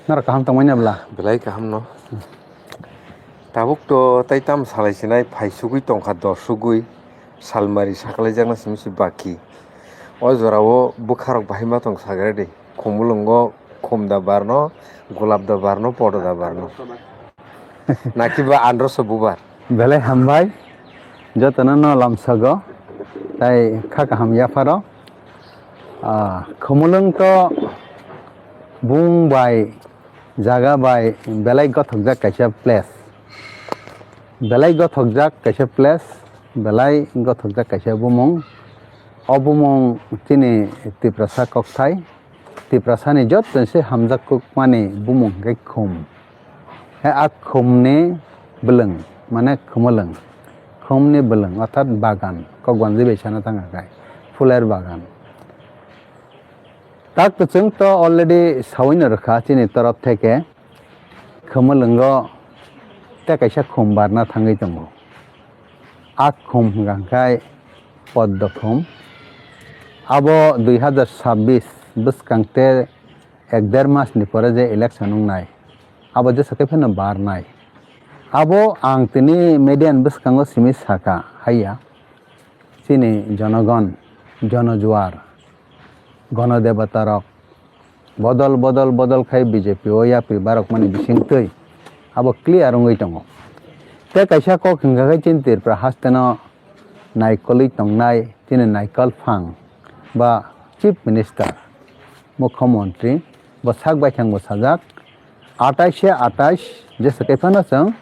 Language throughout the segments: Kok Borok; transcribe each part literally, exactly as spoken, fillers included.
Norok kaham tongmani bwla? Belai kaham no. Tabuk to tai tam salai sinai phai sugui tongkha dos sugui salmari sakalai jakna simi si baki. O jora o bwkha rok bahai ma tong sagra de. Khumulwngo khum da barno, golap da barno, podo da barno. Nakiba androso bubar. Belai hambai, jotono no lamsago, tai kha kaham yapharo. Ah, Khumulwng to bung bai, jaga bai belai gothokjak kaisa place. Belai gothokjak kaisa place, belai gothokjak kaisa bumung. O bumung chini Tiprasa kokthai. Tiprasani joto se hamjak kukmani bumung hwnkhe khum. He a khumni bwlwng, mane khumulwng. Khumni bwlwng, orthat bagan, kokwanjwi bai sana thang kha khai, phuler bagan. Tak kwchwng to already sawino rwkha chini torop theke, khumulwngo tei kaisa khum barna thangwi tongo. A khum hwnkha khai Poddo khum. Abo dui hazar sabbish bwskang tei ek der mas ni pore je election wngnai, abo jesa khe phano barnai. Abo ang tini media ni bwskango simi saka haiya, chini jonogon, jonojuar, gonodebatarok bodol bodol bodol khai B J P o yapri barokmani bisingtwi abo clear wngwi tongo. Tei kaisa kok hwnkha khe chini Tripura hasteno naikolwi tongnai chini naikol phang ba Chief Minister, Mukhyamantri, bo sak baithang bo sajak, atais se atais jesa khe phano chwng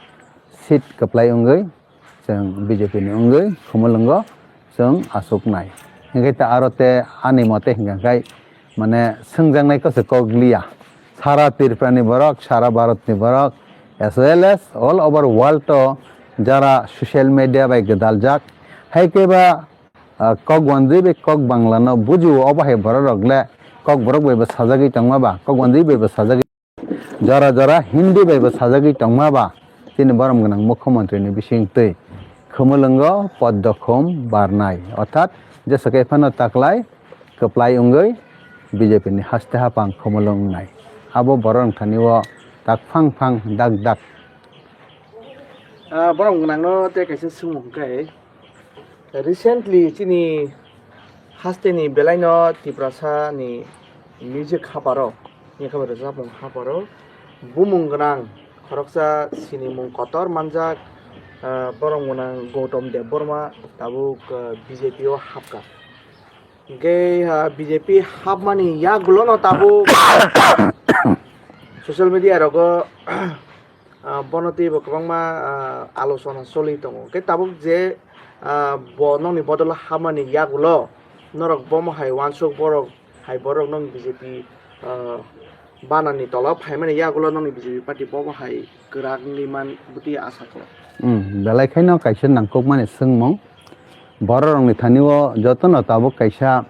seat kwplai wngwi chwng B J P ni wngwi Khumulwngo chwng achuknai. Hinkhe ta aro te ani mote hinkha khai mane swngjaknai kose kok liya. Sara Tripura ni borok, sara Bharat ni borok, as well as all over world o jara social media bai gwdaljak. Hai khe ba, ah, kok wanjwi bai kok Bangla no bujio, obo hai borok rok le kok borok bai bo sajagwi tongma ba, kok wanjwi bai bo sajagwi, jora jora Hindi bai bo sajagwi tongma ba, chini borom gwnang Mukhyamantri ni bising twi Khumulwngo Poddo khum barnai, orthat jesa khe phano taklai kwplai wngwi B J P ni haste haphang Khumulwng wngnai. Abo borok wngthani o tak phang phang dak dak. Ah, borom gwnang no tei kaisa swngmung khe, recently chini haste ni belai no Tiprasa ni music haparo, yakhabai rwchapmung haparo, bumung gwnang khoroksa sinimung kotor manjak, ah, borom gwnang Gautam Debbarma tabuk, ah, B J P o hapkha. Hingke, ah, B J P hapmani yagulono tabuk social media rogo, ah, bono teibo kwbangma, ah, alochona choli tongo. Hingke tabuk je, ah, bo nokni bodolo hapmani yagulo norok bomo hai uansuk borok hai borok nokni B J P, ah, banani tola o phaimani yagulo nokni B J P party bobo hai kwrak wngwi man bwtwi asa khlai. Hmm, belai khaino kaisa nangkukmani swngmung. Bororokni thani o jotono tabuk kaisa,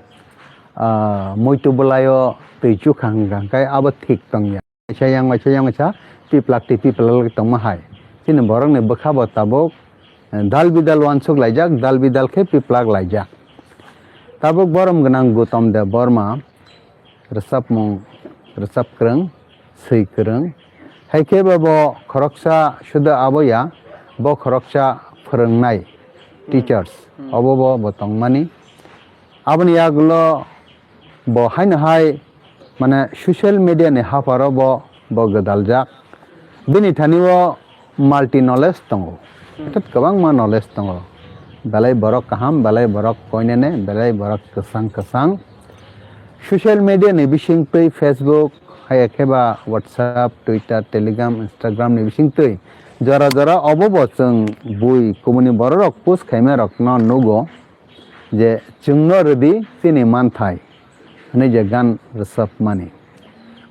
ah, muitu bwlai o twi chukha hwnkha hwnkhe abo thik tongya. Kaisa yang waisa yang waisa piplak twi piplak tongma hai. Chini borokni bwkha bo tabuk, eh, dal bidal uansuk laijak, dal bidal khe piplak laijak. Tabuk borom gwnang Gautam Debbarma, rwchapmung, rwchap kwrwng, swi kwrwng. Hai khe bo, bo khoroksa suda abo ya, bo khoroksa phwrwngnai, hmm, teachers, hmm, obo bo, bo tongmani. Aboni yagulo bo haino hai, mane, social media ni hapharo bo, bo gwdaljak. Bini thani o multi knowledge tongo. Hmm. Orthat kwbangma knowledge tongo. Belai borok kaham, belai borok koinene, belai borok kwchang kwchang. Social media ni bising twi Facebook, hai khe ba WhatsApp, Twitter, Telegram, Instagram ni bising twi jora jora obo bo chwng bui kubuni bororok post khaima rokno nugo. Je chwngno rwdi chini manthai hwnwi je gan rwchapmani.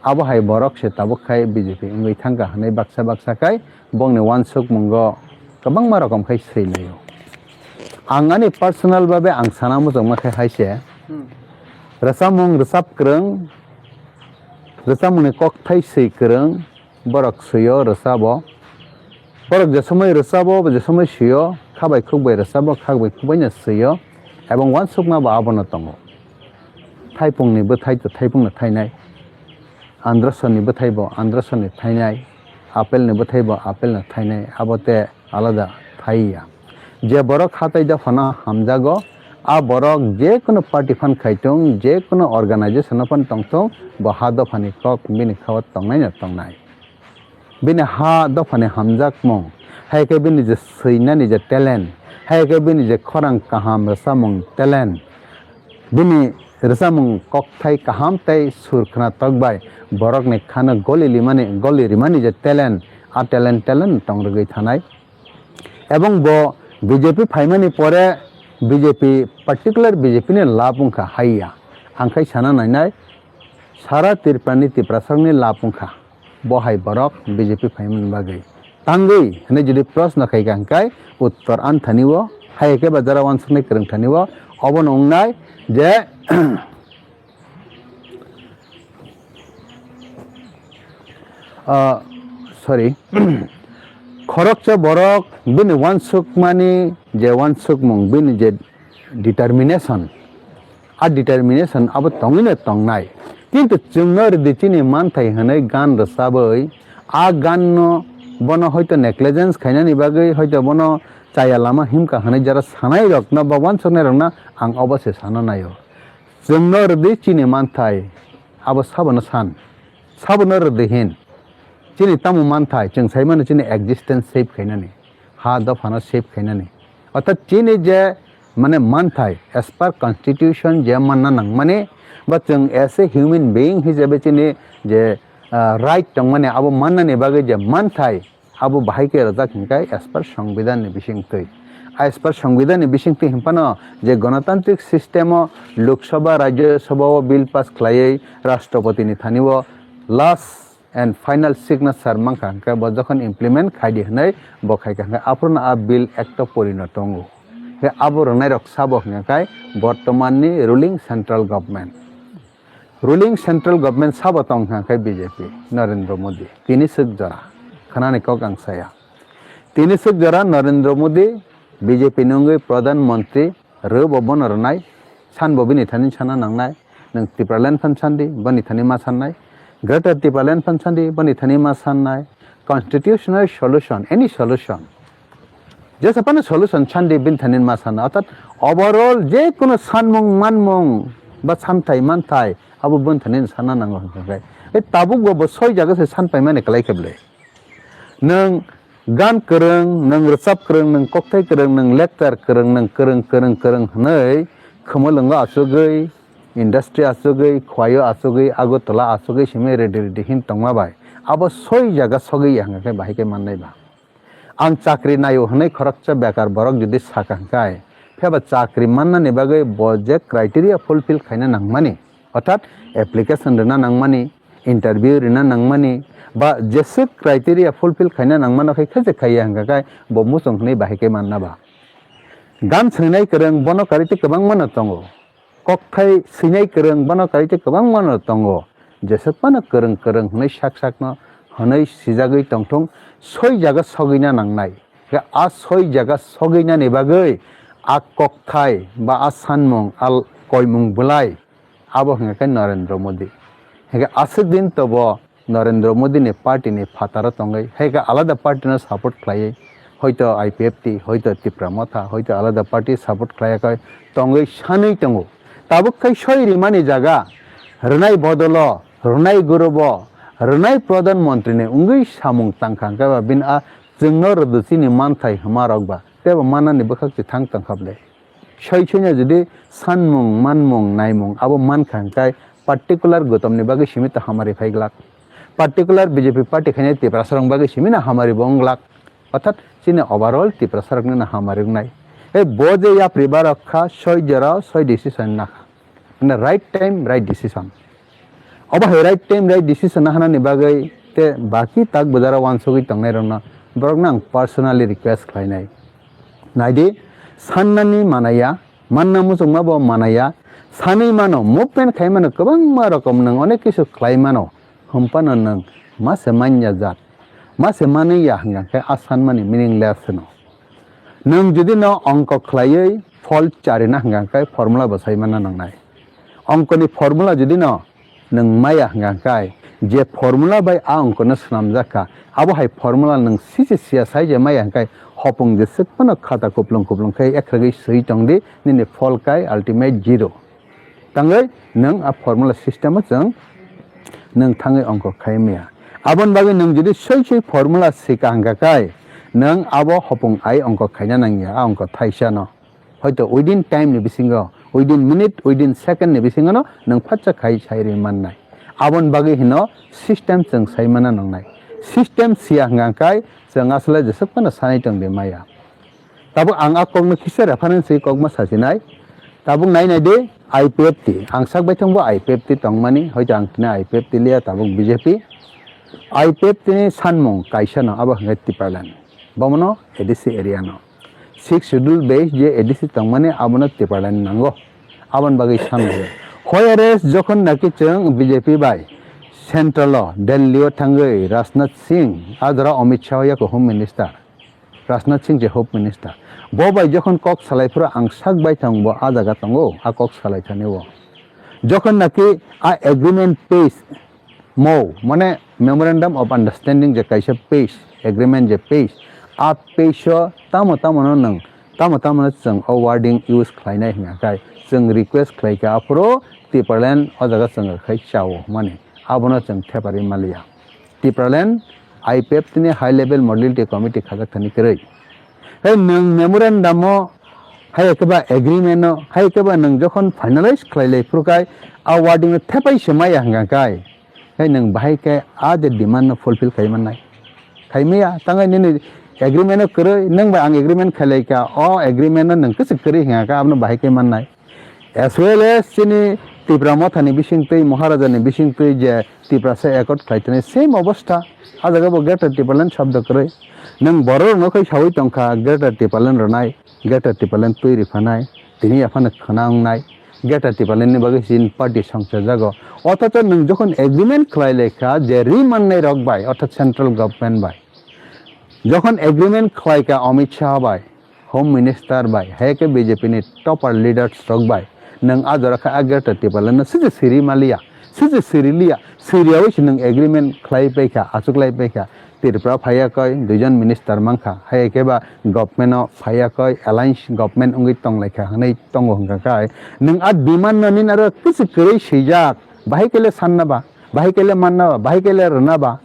Abo hai borok se tabuk khai B J P wngwi thangkha hwnwi baksa baksa khai bongni uansukmungo kwbangma rokom khai swi laio. Ang ani personal babe ang sana muchungma khai hai se, hmm, rwchapmung rwchap kwrwng, rwchapmungni kokthai swi kwrwng, borok swio rwchabo. Borok je somoi rwchabo, je somoi swio, kha bai khuk bai rwchabo, kha bai khuk bai no swio. Ebong uansukma bo abono tongo. Thaipungni bwthai to thaipungno thainai. Androsoni bwthai bo Androsoni thainai, Apple ni bwthai bo Apple no thainai, abo te alada thai ya. Je borok hatai dophano hamjago, a borok je kono party phan khaitung, je kono organization no phan tongtung, bo ha dophani kok bini khao tongnai no tongnai. Bini ha dophani hamjakmung, hai khe bini je swinani je talent, hai khe bini je khorang kaham rwchapmung talent, bini rwchapmung kokthai kaham tei sur khwnatok bai borokni khano goli limani, goli rimani je talent, a talent, talent tong rwgwi thanai. Ebong bo B J P phaimani pore B J P, particular B J P ni lab wngkha haiya. Ang khai sana nainai, sara Tripura ni Tiprasarokni lab wngkha. Bo hai borok B J P phaimani bagwi. Tangwi hwnwi jodi proshno khaikha hwnkhe uttor anthani o, hai khe ba jara wansuknai kwrwng thani o, obono wngnai je, ah, sorry, khoroksa borok bini wansukmani je wansukmung, bini je determination, a determination abo tongwino tongnai. Kintu chwngno rwdi chini manthai hwnwi gan rwchabwi, a ganno bono hoito negligence khainani bagwi, hoito bono chaya lama himkha hwnwi jara sanairokno ba wansuknairokno ang obo se sana naio. Chwngno rwdi chini manthai, abo sabono san, sabono rwdi hin. Chini tamo manthai, chwng sai mano chini existence save khainani, ha dophano save khainani. Orthat chini je mane manthai, as per constitution je manna nangmani, ba chwng as a human being hisabe chini je, ah, right tongmani abo mannani bagwi je manthai, abo bahai khe rwjak hinkhe as per Songbidan ni bisingtwi. As per Songbidan ni bisingtwi hinphano je gonotantrik system o Lok Sabha, Rajya Sabha o bill pass khlaiwi Rashtrapati ni thani o last and final signature mankha hinkhe bo jokhon implement khaidi hwnwi bo khaikha hinkhe aphuru no a bill act o porino tongo. Hinkhe abo rwnairok sabo hinkhe bortoman ni ruling central government. Ruling central government sabo tong kha khe B J P, Narendra Modi. Tini swk jora. Khanani kok ang saya. Tini swk jora Narendra Modi, B J P nungwi Pradhan Mantri, rw bo bono rwnai, san bo bini thani sana nangnai, nwng Tipraland phan sandi, boni thani ma sannai, Greater Tipraland phan sandi, boni thani ma sannai, constitutional solution, any solution. Jesa phano solution sandi bini thani ma sana. Orthat overall je kono sanmung manmung ba santhai manthai abo bini thani sana nango hwnkhe. E tabuk bo bo soi jaga se san paimani kwlai khe bwle. Nwng gan kwrwng, nwng rwchap kwrwng, nwng kokthai kwrwng, nwng lecture kwrwng, nwng kwrwng, kwrwng, kwrwng hwnwi Khumulwngo achugwi, industry achugwi, Khwaio achugwi, Agartala achugwi simi ready ready hin tongma bai. Abo soi jaga sogwi ya hwnkhe bahai khe mannai ba. Ang chakri naio hwnwi khoroksa bekar borok jodi sakha hwnkhe, phiyaba chakri mannani bagwi bo je criteria fulfill khaina nangmani, orthat application rwna nangmani, interview rwna nangmani, ba jeswk criteria fulfill khaina nangmano khai khe je khaiya hwnkhe bo muchung hwnwi bahai khe manna ba. Gan swinai kwrwng bono karwi tei kwbangmano tongo. Kokthai swinai kwrwng bono karwi tei kwbangmano tongo. Jeswk phano kwrwng kwrwng hwnwi sak sakno hwnwi sijagwi tongthung, soi jaga sogwina nangnai. Khe a soi jaga sogwinani bagwi a kokthai ba a sanmung, a koimung bwlai abo hwnkhe Narendra Modi. Hwnkhe aswk din tobo Narendra Modi ni party ni phataro tongwi, hai khe alada party no support khlaiwi, hoito I P F T, hoito Tipra Motha, hoito alada party support khlaiya khe tongwi sanwi tongo. Tabuk khai soi rimani jaga rwnai bodolo, rwnai gurubo, rwnai Pradhan Mantri ni wngwi samung tangkha hwnkhe ba bini a chwngno rwdu chini manthai hwma rok ba tebo manani bwkhak se thang tongkha bwle. Soi soino jodi sanmung, manmung, naimung abo mankha hwnkhe particular gotomni bagwi simi to hamari phai glak. Particular B J P party khainai Tiprasarokni bagwi simi no hamari bo wng glak. Orthat chini overall Tiprasarokni no hamari wngnai. Tei bo je yapri barok kha soi jora soi decision nakha. Mane right time, right decision. Obo hai right time, right decision na hanani bagwi tei baki tak bwjara wansugwi tongnairokno borokno ang personally request khlainai. Naidi, sannani manaya, manna muchungma bo manaya, sanwi mano, movement khai mano, kwbangma rokom nwng onek kisu khlai mano, hwnphano nwng ma se manya jat, ma se manwi ya hwnkha khe a sanmani meaningless hwno. Nwng jodi no ongko khlaiwi phol charina hwnkha khe formula bo sai manna nangnai. Ongkoni formula jodi no nwng maya hwnkha khe je formula bai a ongkono swnamjak kha, abo hai formula nwng sise siya sai je maya hwnkhe hopung jeswk phano khata kuplung kuplung khe ekhragwi swi tong di, nini phol kai ultimate zero. Tangwi nwng a formula system o chwng nwng thangwi ongkho khai maya. Aboni bagwi nwng jodi soi soi formula sika hwnkha khai, nwng abo hopung ai ongkho khaina nangya, a ongkho thaisa no. Hoito within time ni bisingo, within minute, within second ni bisingo no nwng phatsa khai sai rwi mannai. Aboni bagwi hino system chwng sai mana nangnai. System siya hwnkha khai chwng asole jeswk phano sanai tong di maya. Tabuk ang a kokno kisa reference ri kokma sachinai. Tabuk nai nai di I P F T. Ang sak bai thangbo I P F T tongmani, hoito ang tini I P F T liya tabuk B J P. I P F T ni sanmung kaisa no abo hwnkhe Tipraland. Bomono A D C area no. Sixth schedule base je A D C tongmani abono Tipraland nango. Aboni bagwi sanmung. Whereas jokhon naki chwng B J P bai central o Delhi o thangwi Rajnath Singh, a jora Amit Shah yako Home Minister. Rajnath Singh je Home Minister. Bo bai jokhon kok salai phuru ang sak bai thang bo a jaga tongo, a kok salai thani o. Jokhon naki a agreement page mo, mane memorandum of understanding je kaisa page, agreement je page, a page o tamo tamo no nwng, tamo tamo no chwng o wording use khlainai hwnkha khai chwng request khlai kha aphuru Tipraland o jaga chwng rwkhai chao hwnmani abono chwng theparwi maliya. Tipraland I P F T ni High Level Modality Committee khajak thani kwrwi. Hai nwng memorandum o, hai khe ba agreement o, hai khe ba nwng jokhon finalize khlai lai phuru khai a wording no thepai se maya hwnkha khai, hai nwng bahai khe a je demand no fulfill khai mannai. Khai maya, tangwi nini agreement o kwrwi, nwng bai ang agreement khlai lai kha, o agreement no nwng kwchwk kwrwi hwnkha kha, abono bahai khe mannai. As well as chini Tipra Motha ni bisingtwi, Maharaja ni bisingtwi je Tiprasa accord khlai tonwi same obostha. A jaga bo Greater Tipraland shabda kwrwi. Nwng borok rokno khai sawi tongkha Greater Tipraland rwnai, Greater Tipraland twi riphanai, tini aphano khna wngnai. Greater Tipraland ni bagwi chini party songchajago. Othocho nwng jokhon agreement khlai lai kha je ri mannai rok bai, orthat central government bai. Jokhon agreement khlai kha Amit Shah bai, Home Minister bai, hai khe B J P ni topper leaders rok bai, nwng a jora khe a Greater Tipraland no sije siri maliya, sije siri liya, siriyawi se nwng agreement khlai pai kha, achuk lai pai kha. Tripura phaiya koi, duijon minister mankha, hai khe ba government o phaiya koi, alliance government wngwi tong lai kha hwnwi tongo hwnkha khai, nwng a demand no nini aro kwchwk kwrwi swijak, bahai khe le sanna ba, bahai khe le manna ba, bahai khe le rwna ba.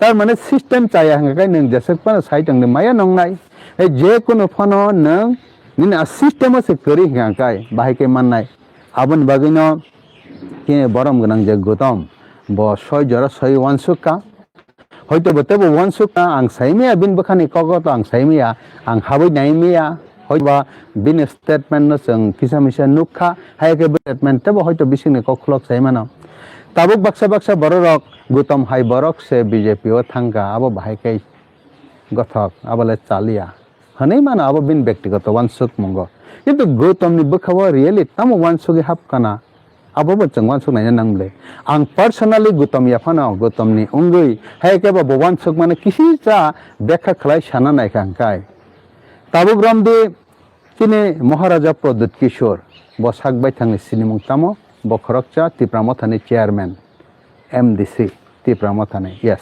Tar mane system chaya hwnkha khe nwng jeswk phano sai tongdi maya nongnai. Hai je kunu phano nwng nini a system o se kwrwi hwnkha khe bahai khe mannai. Aboni bagwino khe borom gwnang je Gautam bo soi jora soi uansuk kha. Hoito bo tebo uansuk kha, ang sai maya bini bwkhani kogo to ang sai maya, ang habwi nai maya. Hoiba bini statement no chwng kisa misa nukha, hai khe bo statement tebo hoito bisingni kok khulok sai mano. Tabuk baksa baksa bororok Gautam hai borok se B J P o thangkha, abo bahai khe gothok, abo le chaliya. Hwnwi mano abo bini bektigoto uansukmungo. Kintu Gautam ni bwkhao really tamo uansugwi hapkana? Abo bo chwng uansuk naina nang bwle. Ang personally Gautam yaphano Gautam ni wngwi hai khe bo uansuk mano kisi cha bekha khlai sana naikha hwnkhe. Tabuk romdi chini Maharaja Pradyut Kishore bo sak baithangni sinimung tamo? Bo khoroksa Tipra Mothani chairman, M D C, Tipra Mothani, yes.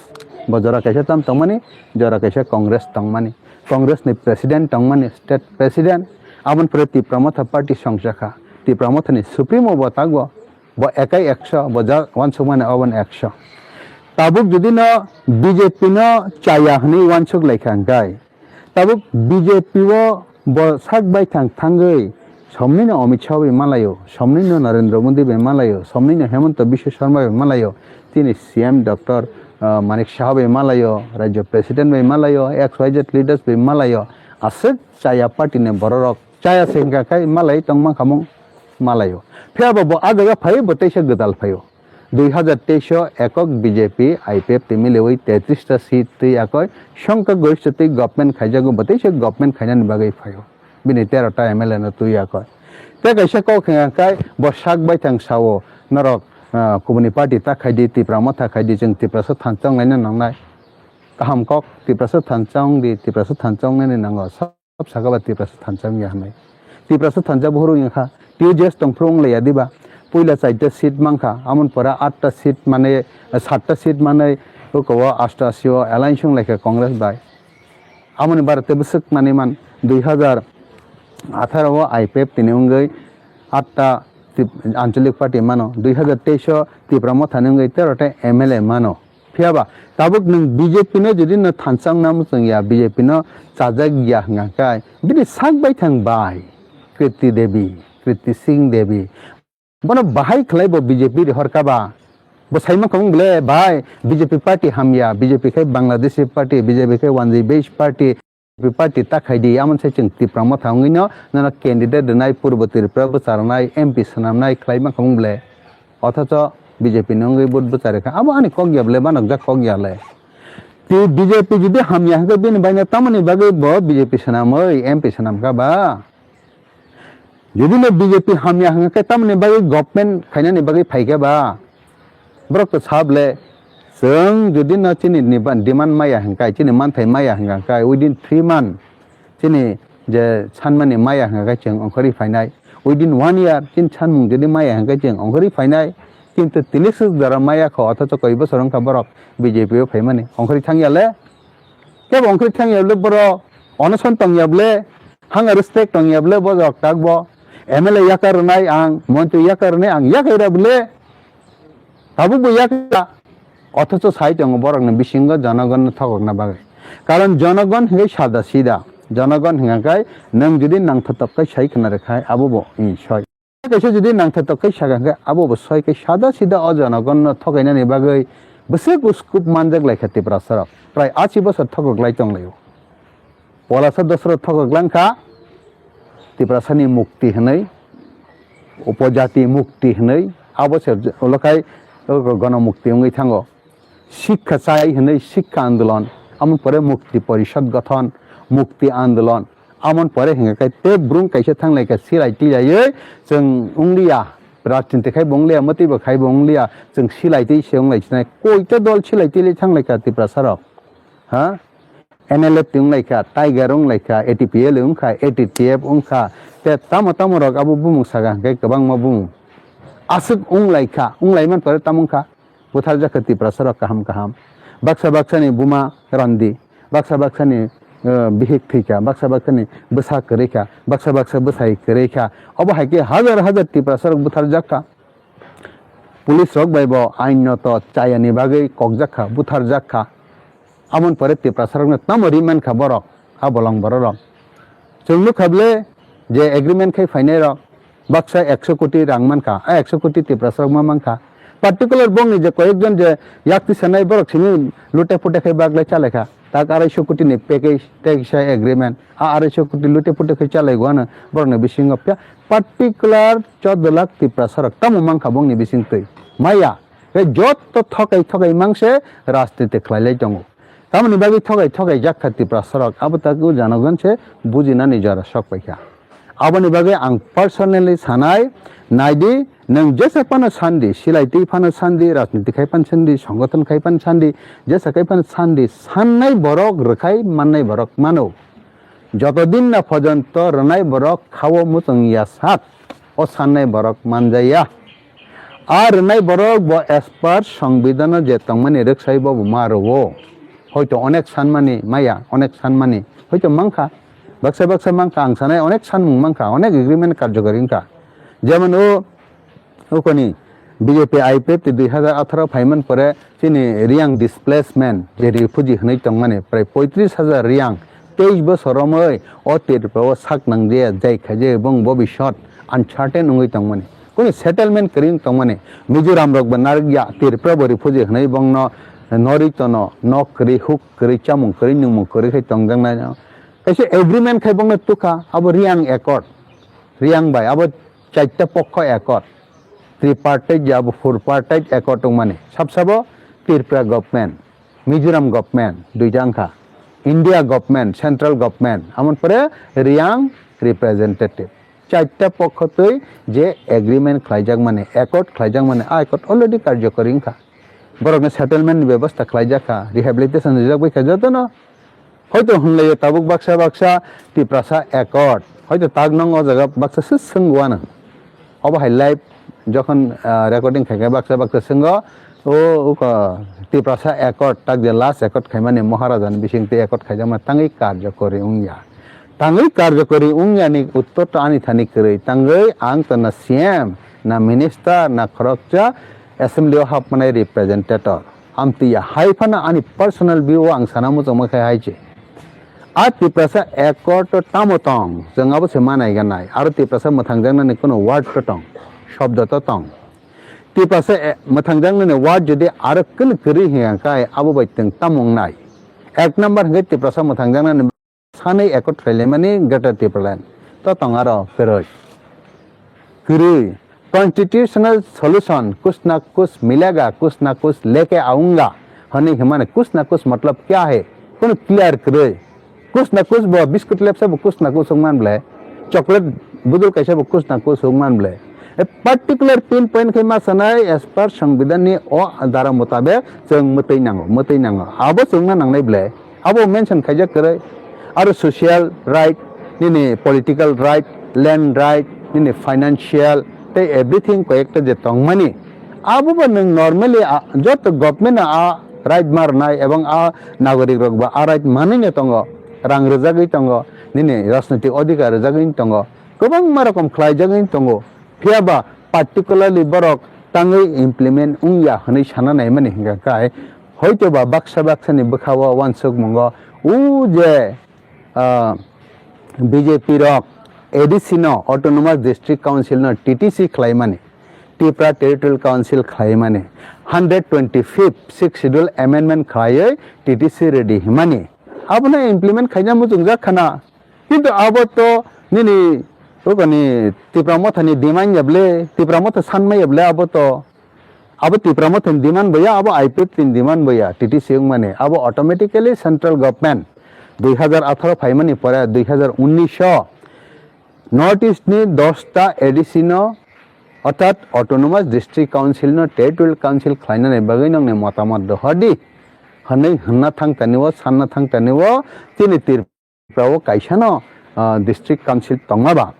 Bo jora kaisa tam tongmani, jora kaisa Congress tongmani. Congress ni president tongmani, state president. Aboni pore Tipra Motha party songchakha. Tipra Mothani supremo bo tagbo. Bo ekai ekso, bo ja uansukmani oboni ekso. Tabuk jodi no B J P no chaya hwnwi uansuk laikha hwnkhe, tabuk B J P o bo sak baithang thangwi somni no Amit Shah bai malaio, somni no Narendra Modi bai malaio, somni no Hemanta Biswa Sarma bai malaio, tini C M Doctor, ah, Manik Saha bai malaio, Rajya President bai malaio, X Y Z leaders bai malaio, aswk chaya party ni bororok chaya se hwnkha khai malai tongma khamung malaio. Phiya bo, bo a jaga phaio, bo teisa gwdal phaio. Dui hazar teis o ekok B J P I P F T miliwi tetris ta seat twi yakoi songkha gorista twi government khaijago, bo teisa government khainani bagwi phaio. Bini tero ta M L A no twi yakoi. Tei kaisa kok hwnka khai bo sak baithang sao, norok, ah, kubuni party ta khaidi, Tipra Motha khaidi, chwng Tiprasa thansa wnglaina nangnai. Kaham kok, Tiprasa thansa wngdi, Tiprasa thansa wngnani nango. Sab saka ba Tiprasa thansa wngya hwnwi. Tiprasa thansa buhuru wngya kha. T U J S tongphuru wnglaia diba? Puila chaita seat mankha, amoni pore atta seat manwi, satta seat manwi, oko o astashi o alliance wng laikha Congress bai. Amoni bara tei bwswk manwi man dui hazar atharo o I P F T ni wngwi atta Tip-, Anchalik Party mano, dui hazar teis o Tipra Motha ni wngwi tero ta M L A mano. Phiya ba, tabuk nwng B J P no jodi no thansa wngna muchung ya, B J P no chajak ya hwnka khe, bini sak bai thang bai, Kriti Devi, Kriti Singh Devi, bono bahai khlai bo B J P rihor kha ba? Bo sai mankha wng bole, "Bhai, B J P party hamya, B J P khe Bangladeshi party, B J P khe wanjwi base party, B J P party ta khai di," amon se chwng Tipra Motha wngwi no nono candidate rwnai, Purbo Tripura bwcharnai, M P swnamnai khlai mankha wng bole. Othocho B J P ni wngwi vote bwchari kha. Abo ani kok ya bole, banokjak kok ya le. Ti B J P jodi hamya hwnkhe bini baino tamoni bagwi bo B J P swnamwi M P swnam kha ba? Jodi no B J P hamya hwnkhe tamoni bagwi government khainani bagwi phaikha ba? Borok to sa bole, chwng jodi no chini niba-, demand maya hwnkhe, chini manthai maya hwnkhe, within three month chini je sanmani maya hwnkhe chwng ongkhorwi phainai. Within one year chini sanmung jodi maya hwnkhe chwng ongkhorwi phainai. Kintu tilik swk jora maya kho, othocho koi bosor wngkha borok B J P o phaimani. Ongkhorwi thangya le? Kebo ongkhorwi thangya le borok? Onoson tongya bole? Hanga respect tongya bole bo jok tak bo? M L A yakar rwnai ang, montri yakar rwnai ang, yakai ra bole? Tabuk bo yakla, othocho sai tongo borokni bisingo jonogonno thokokna bagwi. Karon jonogon hwnkhe sada sida, jonogon hwnkha khe nwng jodi nangthotok khe sai khna rwkhai abo bo, i, soi. Kaisa jodi nangthotok khe saka hwnkhe abo bo soi khe sada sida o jonogonno thokainani bagwi bwswk uskup manjak laikha Tiprasarok. Prai ashi bosor thokok lai tonglaio. Polasa dosro thokok langkha, Tiprasani mukti hwnwi, upojati mukti hwnwi, abo se ulo khai gono mukti wngwi thango. Sikha chai hwnwi sikha andolon, amoni pore mukti porishod gothon, mukti andolon, amoni pore hwnka khe tei brung kaisa thanglaikha silai twi laiwi, chwng wngliya, rajniti khai bo wngliya, mwtwi bo khai bo wngliya, chwng silai twi se wnglai sinai, koita dol silai twi lai thanglaikha Tiprasarok, ha? N L F T wnglaikha, Tiger wnglaikha, A T P L wngkha, A T T F wngkha, tei tamo tamo rok abo bumung saka hwnkhe kwbangma bumung. Aswk wnglaikha, wnglaimani pore tamo wngkha, butharjak kha Tiprasarok kaham kaham. Baksa baksani buma randi, baksa baksani, eh, bihik thwikha, baksa baksani bwsa kwrwikha, baksa baksa bwsai kwrwikha. Obo hai khe hajar hajar Tiprasarok butharjak kha. Police rok bai bo ain no to chayani bagwi kokjak kha, butharjak kha. Amoni pore Tiprasarokno tamo ri man kha borok, a bolong bororok. Chwng nuk kha bole je agreement khai phainai rok baksa ekso koti rang man kha, a ekso koti Tiprasarok ma man kha. Particular bongni je koyekjon je yakti sanai borok simi lute pute khai baglai chalai kha. Tak arai so koti ni package tei kisa agreement. A arai so koti lute pute khai chalai go ano borokni bisingo phiya particular choddo lakh Tiprasarok tamo man kha bongni bising twi. Maya. Tei jotto thokai thokai mangse rajniti khlailai tongo. Tamoni bagwi thokai thokai jak kha Tiprasarok, abo tak o janogon se bujinani jora sok paikha. Aboni bagwi ang personally sanai, naidi, nwng jesa phano sandi, silai twi phano sandi, rajniti khai phano sandi, songothon khai phano sandi, jesa khai phano sandi, sannai borok rwkhai mannai borok mano. Joto din na phojonto rwnai borok khao muchung ya sak, o sannai borok manjaya. A rwnai borok bo as per songbidano je tongmani rwksai bo bo ma rwo. Hoito onek sanmani maya, onek sanmani hoito mankha. Baksa baksa mankha, ang sanai onek sanmung mankha, onek agreement karjokari wngkha. Jemon o Ukoni B J P I P F T dui hazar atharo phaiman pore chini Riyang displacement je refugee hwnwi tongmani prai poitris hajar Riyang teis bosor romwi o Tripura o sak nangje jai khaje bong bobishot uncertain wngwi tongmani. Kunu settlement kwrwi wng tongmani. Mizoram rok bo narwkya Tripura bo refugee hwnwi bongno norwi tono nok kwrwi huk kwrwi chamung kwrwi nungmung kwrwi khai tongjaknai. Kaisa agreement khai bongno tukha abo Riyang Accord. Riyang bai abo chaita pokho accord, tripartite ya bo four partite accord wngmani. Sab sabo Tripura government, Mizoram government, duita wngkha, India government, central government, amon pore Riyang representative. Chaita pokho twi je agreement khlaijakmani, accord khlaijakmani, a accord already karjokori wngkha. Borokni settlement ni bebosta khlaijak kha, rehabilitation rijak bai kha jotono. Hoito hwnlaio tabuk baksa baksa Tiprasa accord. Hoito tak nong o jaga baksa se swng wano. Obo hai live jokhon, ah, recording khaikha baksa baksa swngo, o, uko Tiprasa Accord, tak je last accord khaimani Maharajani bisingtwi accord khaijakma tangwi karjokori wngya. Tangwi karjokori wngyani uttor to ani thani kwrwi. Tangwi ang to na C M, na minister, na khoroksa assembly o hapmanai representative. Amtwi ya hai phano ani personal view o ang sana muchungma khe hai se. A Tiprasa Accord to tamo tong, chwng abo se manai ganai. Aro Tiprasa mwthangjaknani kuno word to tong, shobdo to tong. Tiprasa, eh, mwthangjaknani word jodi aro kwlwi kwrwi hinkha kai abo bai twng tamo wngnai. Ek number hinkhe Tiprasa mwthangjaknani sanwi accord khailaimani Greater Tipraland. To tong aro kwrwi. Kwrwi. Constitutional solution, kuch na kuch milega, kuch na kuch leke aunga, hwnwi himani, kuch na kuch matlab kya hai? Kuno clear kwrwi. Kuch na kuch bo biscuit lepsa bo kuch na kuch wngman ble, chocolate budul kaisa bo kuch na kuch wngman ble. A particular pin point khe ma sanai as per Songbidan ni o dara mutabek chwng mwtwi nango, mwtwi nango. Abo chwngna nangnai ble. Abo mention khaijak kwrwi. Aro social right, nini political right, land right, nini financial, tei everything koyekta je tongmani. Abo bo nwng normally, a, joto government a right ma rwnai ebong a nagorik rok bo a right manwino tongo, rang rwjagwi tongo, nini rajnitik odhikar rwjagwi tongo, kwbangma rokom khlaijagwi tongo. Phiya ba particularly borok tangwi implement wngya hwnwi sana naimani hwnkha khe, hoito ba baksa baksa ni bwkha o uansukmungo o je, ah, B J P rok A D C no, Autonomous District Council no T T C khlaimani, Tripura Territorial Council khlaimani, hundred twenty-fifth Sixth Schedule amendment khlaiwi T T C ready himani. Abono implement khaina muchungjak khana. Kintu abo to nini, oboni Tipra Motha ni demand ya ble, Tipra Motha sanma ya ble abo to. Abo Tipra Motha ni demand bo ya, abo I P F T ni demand bo ya, T T C wngmani. Abo automatically central government dui hazar atharo phaimani pore dui hazar unnish o North East ni dosta A D C no, orthat Autonomous District Council no Territorial Council khlainani bagwi nongni motamot dohor di hwnwi hwnna thang tani o, sanna thang tani o, chini Tripura o kaisa no, ah, District Council tongma ba.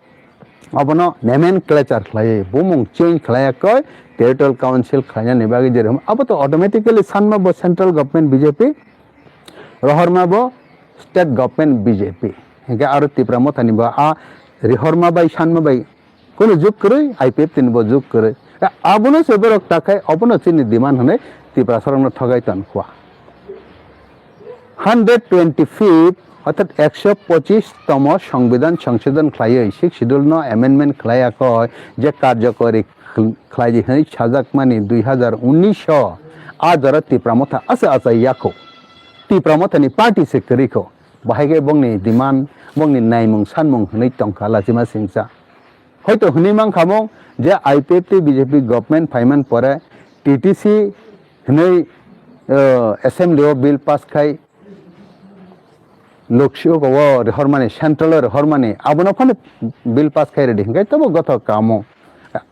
Obono nomenclature khlaiwi, bumung change khlaiya koi, Territorial Council khlainani bagwi je rohom, abo to automatically sanma bo central government B J P, rohorma bo state government B J P. Hinkhe aro Tipra Motha ni bo a rihorma bai sanma bai Kunu juk kwrwi, I P F T ni bo juk kwrwi. Abono se borok takhai, obono chini demand hwnwi Tiprasarokno thogai tonkha. Hundred twenty-fifth, orthat ekso pochis tomo Songbidan Songsodhon khlaiwi, Sixth Schedule no amendment khlaiya koi, je karjokori khl-, khlaidi hwnwi sajakmani dui hazar unnish o, a jora Tipra Motha asa asa yakho. Tipra Motha ni party se kwrwi kho. Bahai khe bongni demand, bongni naimung sanmung hwnwi tongkha Lachima Singcha. Hoito hwnwi mankha mo je I P F T B J P government phaiman pore T T C hwnwi, uh, assembly o bill pass khai Lok Sabha o rihormani, central o rihormani, abono phano bill pass khai ready hwnkhe tobo gothok kamo.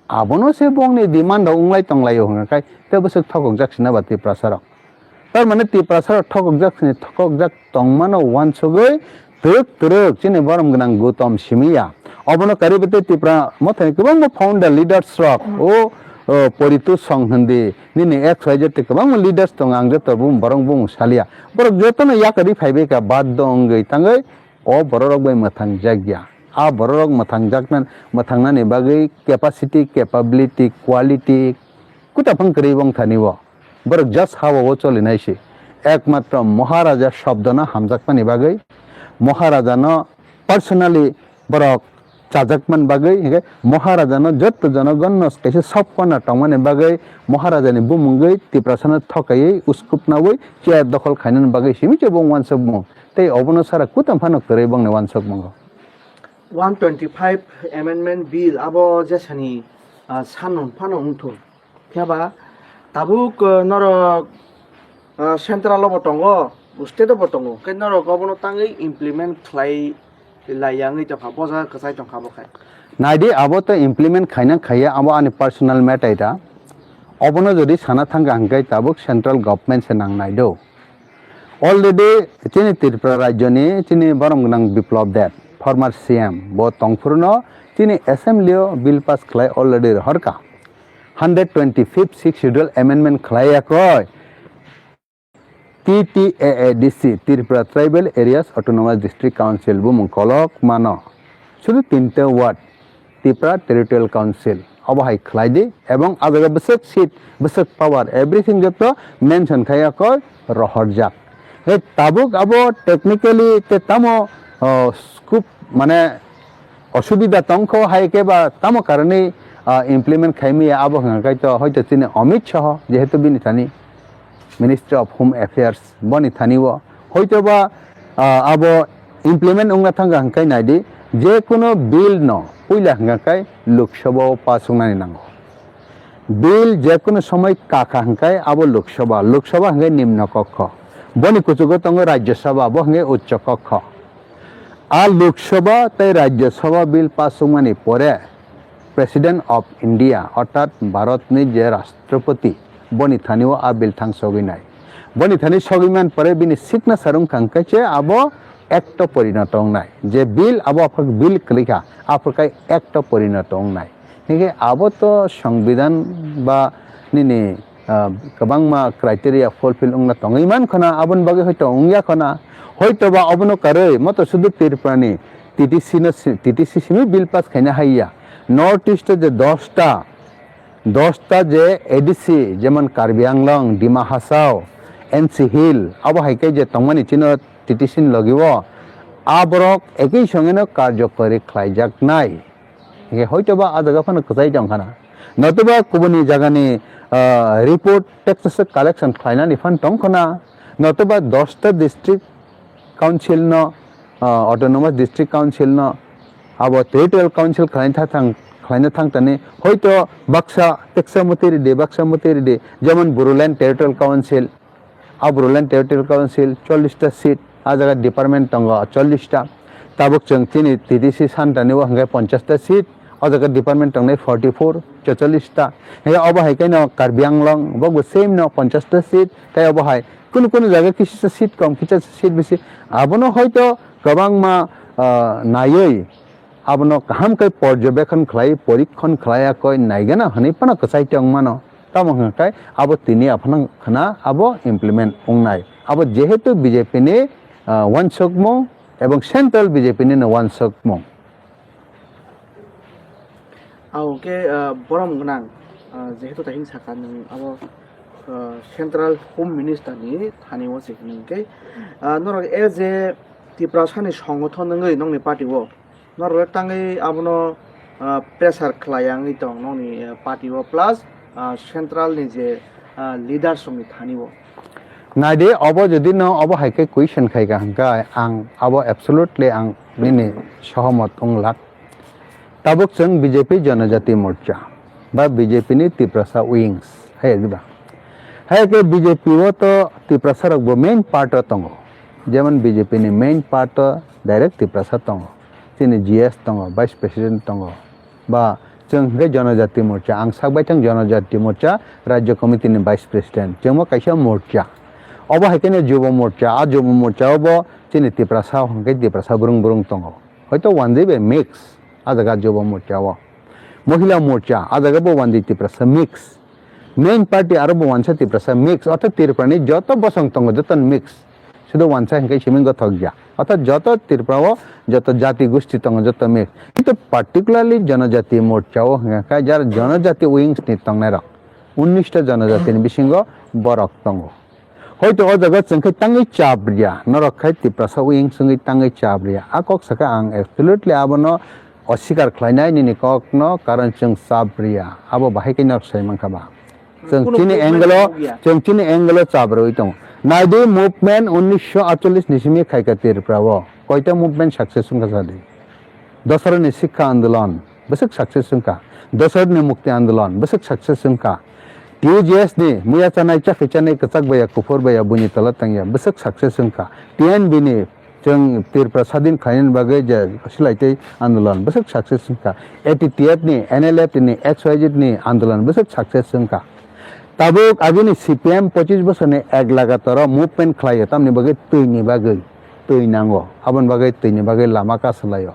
Abono se bongni demand rok wnglai tonglaio hwnkhe kai tei bwswk thokokjak sina ba Tiprasa rok. Tar mane Tiprasa rok thokokjak sini thokokjak tongmano uansugwi twrwk twrwk chini borom gwnang Gautam Simiya. Obono karwi bwtwi Tipra Mothani kwbangma founder leaders rok o, o, Poritu Song hindi nini X Y Z tei kwbangma leaders tongo, ang joto bum-, borok bumung salia. Borok jotono yakarwi phaibai kha baddo wngwi tangwi o bororok bai mwthangjakya. A bororok mwthangjakna-, mwthangnani bagwi capacity, capability, quality kwtaphang kwrwi wngthani o. Borok just ha o cholinai se. Ekmatro Maharaja shobdono hamjakmani bagwi, Maharajano personally borok chajakmani bagwi, hinkhe Maharajano jotto jonogonno kaisa sob corner tongmani bagwi Maharajani bumungwi Tiprasano thokaiwi uskupnawi chair dokhol khainani bagwi simi se bo uansukmung. Tei obono sara kutam phano kwrwi bongni uansukmungo. One twenty-five Amendment Bill abo jesani, ah, sanun phano wngthung. Phiya ba tabuk, ah, norok, ah, central o bo tongo, state o bo tongo. Khe norok obono tangwi implement khlai laiya wngwi tongkha, boja kwchai tongkha bo khai. Naidi abo to implement khaina khaiya, abo ani personal matter da. Obono jodi sana thangkha hwnkhe tabuk central government se nang naido. Already chini Tripura rajyoni chini borom gwnang Biplab Deb, former C M, bo tongphuru no chini assembly o bill pass khlai already rohorkha. hundred twenty-fifth Sixth Schedule amendment khlai yakoi, T T A A D C, Tripura Tribal Areas Autonomous District Council bumung kolok mano. Sudu tinta ward, Tripura Territorial Council, obo hai khlai di, ebong ah jaga bwswk seat, bwswk power, everything joto mention khai yakoi rohorjak. He tabuk abo technically te tamo, oh, scope mane osubida tongkho hai khe ba tamo karonwi, ah, implement khaimaya abo hwnka khe to hoito chini Amit Shah jehetu bini thani Ministry of Home Affairs boni thani o hoito ba, ah, abo implement wngna thangkha hwnkhai naidi je kuno bill no puila hwnka khe Lok Sabha o pass wngnani nango. Bill je kuno somoi kakha hwnkhai abo Lok Sabha, Lok Sabha hwnkhai nimno kokho. Boni kuchugo tongo Rajya Sabha, bo hwnkhai Uccho Kokho. A Lok Sabha tei Rajya Sabha bill pass wngmani pore President of India, orthat Bharatni je Rashtrapati, boni thani o a bill thang sogwi nai. Boni thani sogwi man pore bini signature wngkha hwnkhe se abo act o porinoto wngnai. Je bill abo aphuru bill kwlwikha, aphuru khai act o porinoto wngnai. Hingkhe abo to Songbidan ba nini, ah, kwbangma criteria fulfill wngna tongwi mankho na, aboni bagwi hoito wngya kho na. Hoito ba obono karwi moto sudu Tripura ni T T C no si-, T T C simi bill pass khaina haiya. North East o je dosta, dosta je A D C, jemon Karbi Anglong, Dima Hasao, N C Hill, abo hai khe je tongmani chino T T C ni logi o, a borok ekei songeno karjokori khlaijaknai. Hingkhe hoitoba a jaga phano kwchai tong khana. Notoba kubuni jagani, ah, report text collection khlainani phan tong khana. Notoba dosta district council no, ah, autonomous district council no abo territorial council khlaina thang, khlaina thang tani hoito baksa teksa mwtwi ridi, baksa mwtwi ridi, jemon Bodoland Territorial Council, a Bodoland Territorial Council chollish ta seat, a jaga department tongo chollish ta. Tabuk chwng chini T T C santani o hwnkhe ponchash ta seat, o jaga department tongnai forty four, checollish ta. Hingkhe obo hai khe no Karbi Anglong, bo bo same no ponchash ta seat, tei obo hai kunu kunu jaga kisa seat kom, kisa seat bisi. Abono hoito kwbangma, ah, naiwi abono kaham khe porjobekhon khlai, porikhon khlai yakoi naigana hwnwi phano kwchai tong mano. Tamo hwnkhe abo tini aphano khna abo implement wngnai. Abo jehetu B J P ni, ah, uansukmung ebong central B J P ni no uansukmung. Abo khe, ah, borom gwnang, ah, jehetu tahing saka nwng abo, ah, central home minister ni thani o se hwnwi khe, ah, norok as a Tiprasa ni songothon wngwi nokni party o Norok le tangwi abono, ah, pressure khlai ya wngwi tong nokni, ah, party o plus, ah, central ni je, ah, leaders rokni thani o. Naidi obo jodi no obo hai khe question khai kha hwnkhe ang abo absolutely ang nini sohomot wng lak. Tabuk chwng B J P Janajati Morcha ba B J P ni Tiprasa wings hai diba. Hai khe B J P o to Tiprasa rok bo main part o tongo. Jemon B J P ni main part o direct Tiprasa tongo. Chini G S tongo, Vice President tongo, ba chwng hwnkhe Janajati Morcha, ang sak baithang Janajati Morcha Rajya Committee ni Vice President, chwngmo kaisa morcha. Obo hai kheno Jubo Morcha, a Jubo Morcha o bo chini Tiprasa hwnkhe Tiprasa brung brung tongo. Hoito wanjwi bai mix, a jaga Jubo Morcha o. Mohila Morcha, a jaga bo wanjwi Tiprasa mix. Main party aro bo wansa Tiprasa mix, orthat Tripura ni joto bosong tongo, joto mix. Sudu wansa hingke simi gothok ya. Orthat joto Tripura o joto jati gusti tongo, joto mix. Kintu particularly Janajati Morcha o hingka khe jar Janajati wings ni tongnai rok. Unnish ta Janajati ni bisingo borok tongo. Hoito o jaga chwng khe tangwi chap riya, norok khai Tiprasa wings wngwi tangwi chap riya. A kok saka ang absolutely abono osikar khlainai nini kokno, karon chwng chap riya. Abo bahai khe norok sai mankha ba. Chwng chini angle o, chwng chini angle o chap rwi tongo. Naidi movement unnisho atchollish ni simi khaikha Tripura o. Koita movement success wngkha sadi. Dosarani Sikha Andolon, bwswk success wngkha. Dosarani Mukti Andolon, bwswk success wngkha. T U J S ni muya chanai, chakhi chanai, kwchak baya, kuphur baya, buini tola tangya, bwswk success wngkha. T N B ni chwng Tripura sadin khlainani bagwi je silai tei andolon, bwswk success wngkha. A T T F ni, N L F ni, X Y Z ni andolon, bwswk success wngkha. Tabuk agini C P M pochis bosorni ek lagataro movement khlaio, tamni bagwi twini bagwi, twi nango, aboni bagwi twini bagwi lama kasulaio.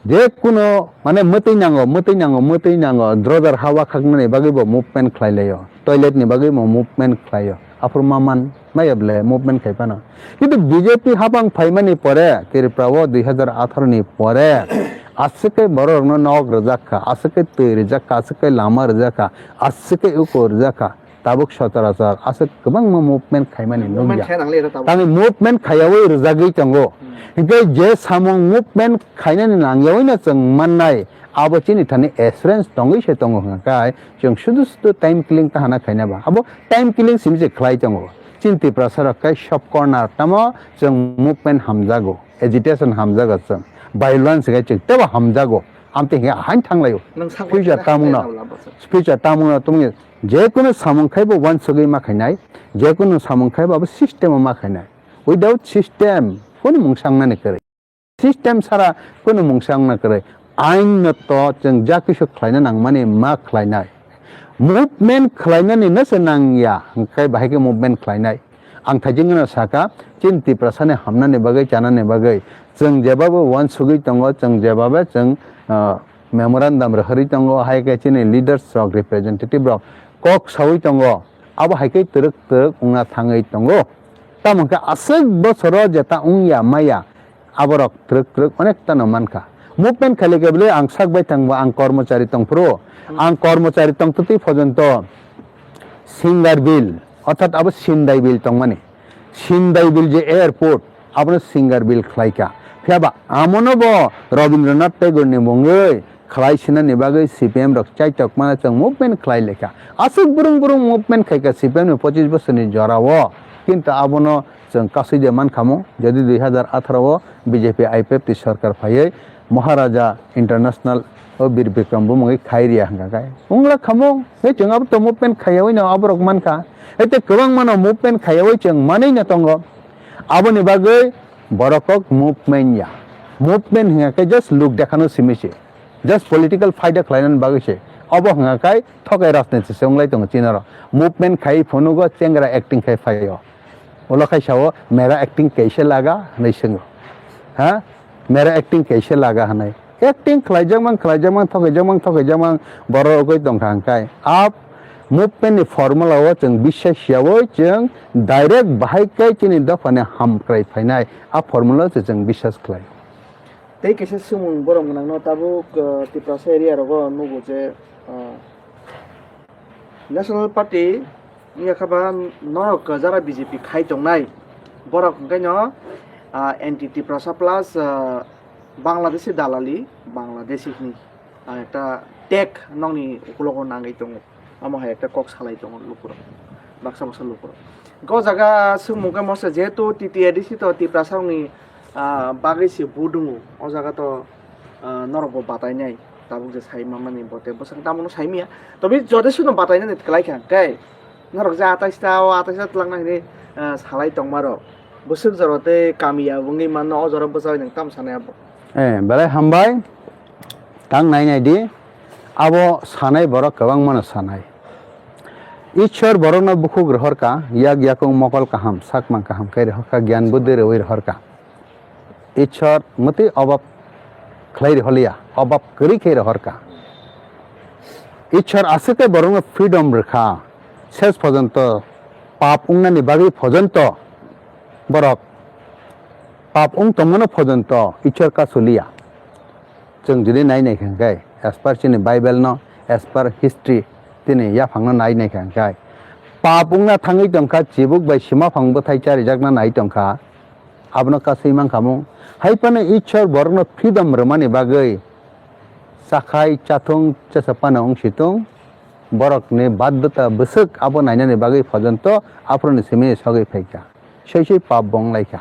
Je kuno mane mwtwi nango, mwtwi nango, mwtwi nango, drojar hawa khaknani bagwi bo movement khlai laio, toilet ni bagwi bo movement khlaio. Aphuru ma man maya ble movement khai phano. Kintu B J P habang phaimani pore, Tripura o dui hazar atharo ni pore, aswk khe borok rokno nok rwjak kha, aswk khe twi rwjak kha, aswk khe lama rwjak kha, aswk khe uko rwjak kha. Tabuk sochorachor aswk kwbangma movement khaimani nukya. Movement khai nang le tabuk. Tamni movement khaiyawi rwjagwi tongo. Hmm. Hinkhe je samung movement khainani nangyawi no chwng mannai, abo chini thani assurance tongwi se tongo hwnka khe chwng sudu sudu time killing kahana khaina ba. Abo time killing simi se khlai tongo. Chini Tiprasa rok khe sob corner tamo chwng movement hamjago, agitation hamjago chwng, violence khe chwng tebo hamjago. Amtwi hinkhe hain thanglaio. Nwng sak future bai tamo no, sak bai tamo no, future tamo no tongwi. Jekunu samung khai bo uansugwi ma khainai, jekunu samung khai bo abo system o ma khainai. Without system, kunu mungsa wngnani kwrwi. System sara kunu mungsa wngna kwrwi. Ain no to chwng ja kisu khlaina nangmani ma khlainai. Movement khlainani no se nangya, hwnkhe bahai khe movement khlainai. Ang thaijingno saka, chini Tiprasani hamnani bagwi, chanani bagwi, chwng jebabo uansugwi tongo, chwng jebabo chwng, ah, memorandum rwhorwi tongo, hai khe chini leaders rok, representative rok kok saui tongo, abo hai khe twrwk twrwk wngna thangwi tongo. Tamo khe aswk bosoro jeta wngya maya, aborok twrwk twrwk onek tano mankha. Movement khaile kebele ang sak bai thangbo ang kormochari tongphuru, ang kormochari tongtwtwi phojonto Singar Bill, orthat abo Sindai Bill tongmani. Sindai Bill je airport, abono Singar Bill khlaikha. Phiyaba amono bo Rabindranath Tagore ni mungwi khlai sinani bagwi C P M rok chaitok mana chwng movement khlai lekha. Aswk burung burung movement khaikha C P M ni pochis bosorni jorao. Kintu abono chwng kasui de mankhamu, jodi dui hazar atharo o B J P I P F T sorkar phaiwi Maharaja International o Bir Bikram bumungwi khai riya hwnkha khe. Wngla khamu, hei chwng abo to movement khaiyawi no aborok mankha. Hei tei kwbangma no movement khaiyawi chwng manwi no tongo. Aboni bagwi borok kok movement ya. Movement hwnkha khe just look dekhano simi se. Just political phaida khlainani bagwi se. Obo hwnkha khe thokai rajniti se wnglai tongo chini oro. Movement khai phunugo chengra acting khai phaio. Ulo khai sao, "Mera acting kaise laga?" hwnwi swngo. Ha? "Mera acting kaise laga?" hwnwi. Acting khlaijakmang, khlaijakmang, thokaijakmang, thokaijakmang, borok rogwi tongkha hwnkhe. A movement ni formula o chwng biswas yaui chwng direct bahai khe chini dophani hamkrai phainai. A formula o se chwng biswas khlai. Tei kaisa swngmung borok gwnangno tabuk, uh, Tiprasa area rogo nugo je, uh, National Party wngya khe ba norok jara B J P khai tongnai borok hwnkhe no, ah, anti Tiprasa plus, ah, Bangladeshi dalali, Bangladeshi hwnwi, ah, ekta tag nokni ukulogo nangwi tongo. Amo hai ekta kok salai tongo lukurok, baksa baksa lukurok. Hwnkhe o jaga swngmung khe mostly jehetu T T A D C to Tiprasa rokni, ah, bagwi se vote wngo, o jaga to ah, norok bo batai nai, tabuk je sai manmani bo tei bwswk tamo no sai manya. Tobi joto sino batai nani kwlai kha, khe norok je atais ta, o atais ta twlang nang hinwi, ah, salai tongma rok. Bwswk jora tei kami ya wngwi manno, o jora bwsa bai nang tamo sanai abo. Eh, belai hambai, tang nai nai di, abo sanai borok kwbangma no sanai. Ishwar borokno bukhuk rohorkha, yak yakung mokol kaham, sakmang kaham khe rohorkha, gyan buddhi rwui rohorkha. Ishwar mwtwi obab khlai riholiya, obab kwrwi khe rohorkha. Ishwar aswk khe borokno freedom rwkha, ses pojonto pap wngnani bagwi pojonto borok pap wng tongmano pojonto Ishwar kasuliya. Chwng jodi nai nai kha hwnkhe, as per chini Bible no, as per history, tini yaphang no nai nai kha hwnkhe, pap wngna thangwi tongkha, chibuk bai sima phang bwthai charijakna nai tongkha. Abono kasui mankha mung. Hai phano Ishwar borokno freedom rwmani bagwi chakhai chathung chasapano wng situng, borokni baddhota bwswk abo nainani bagwi pojonto aphuruni simi sogwi phaikha. Soi soi pap bo wng laikha.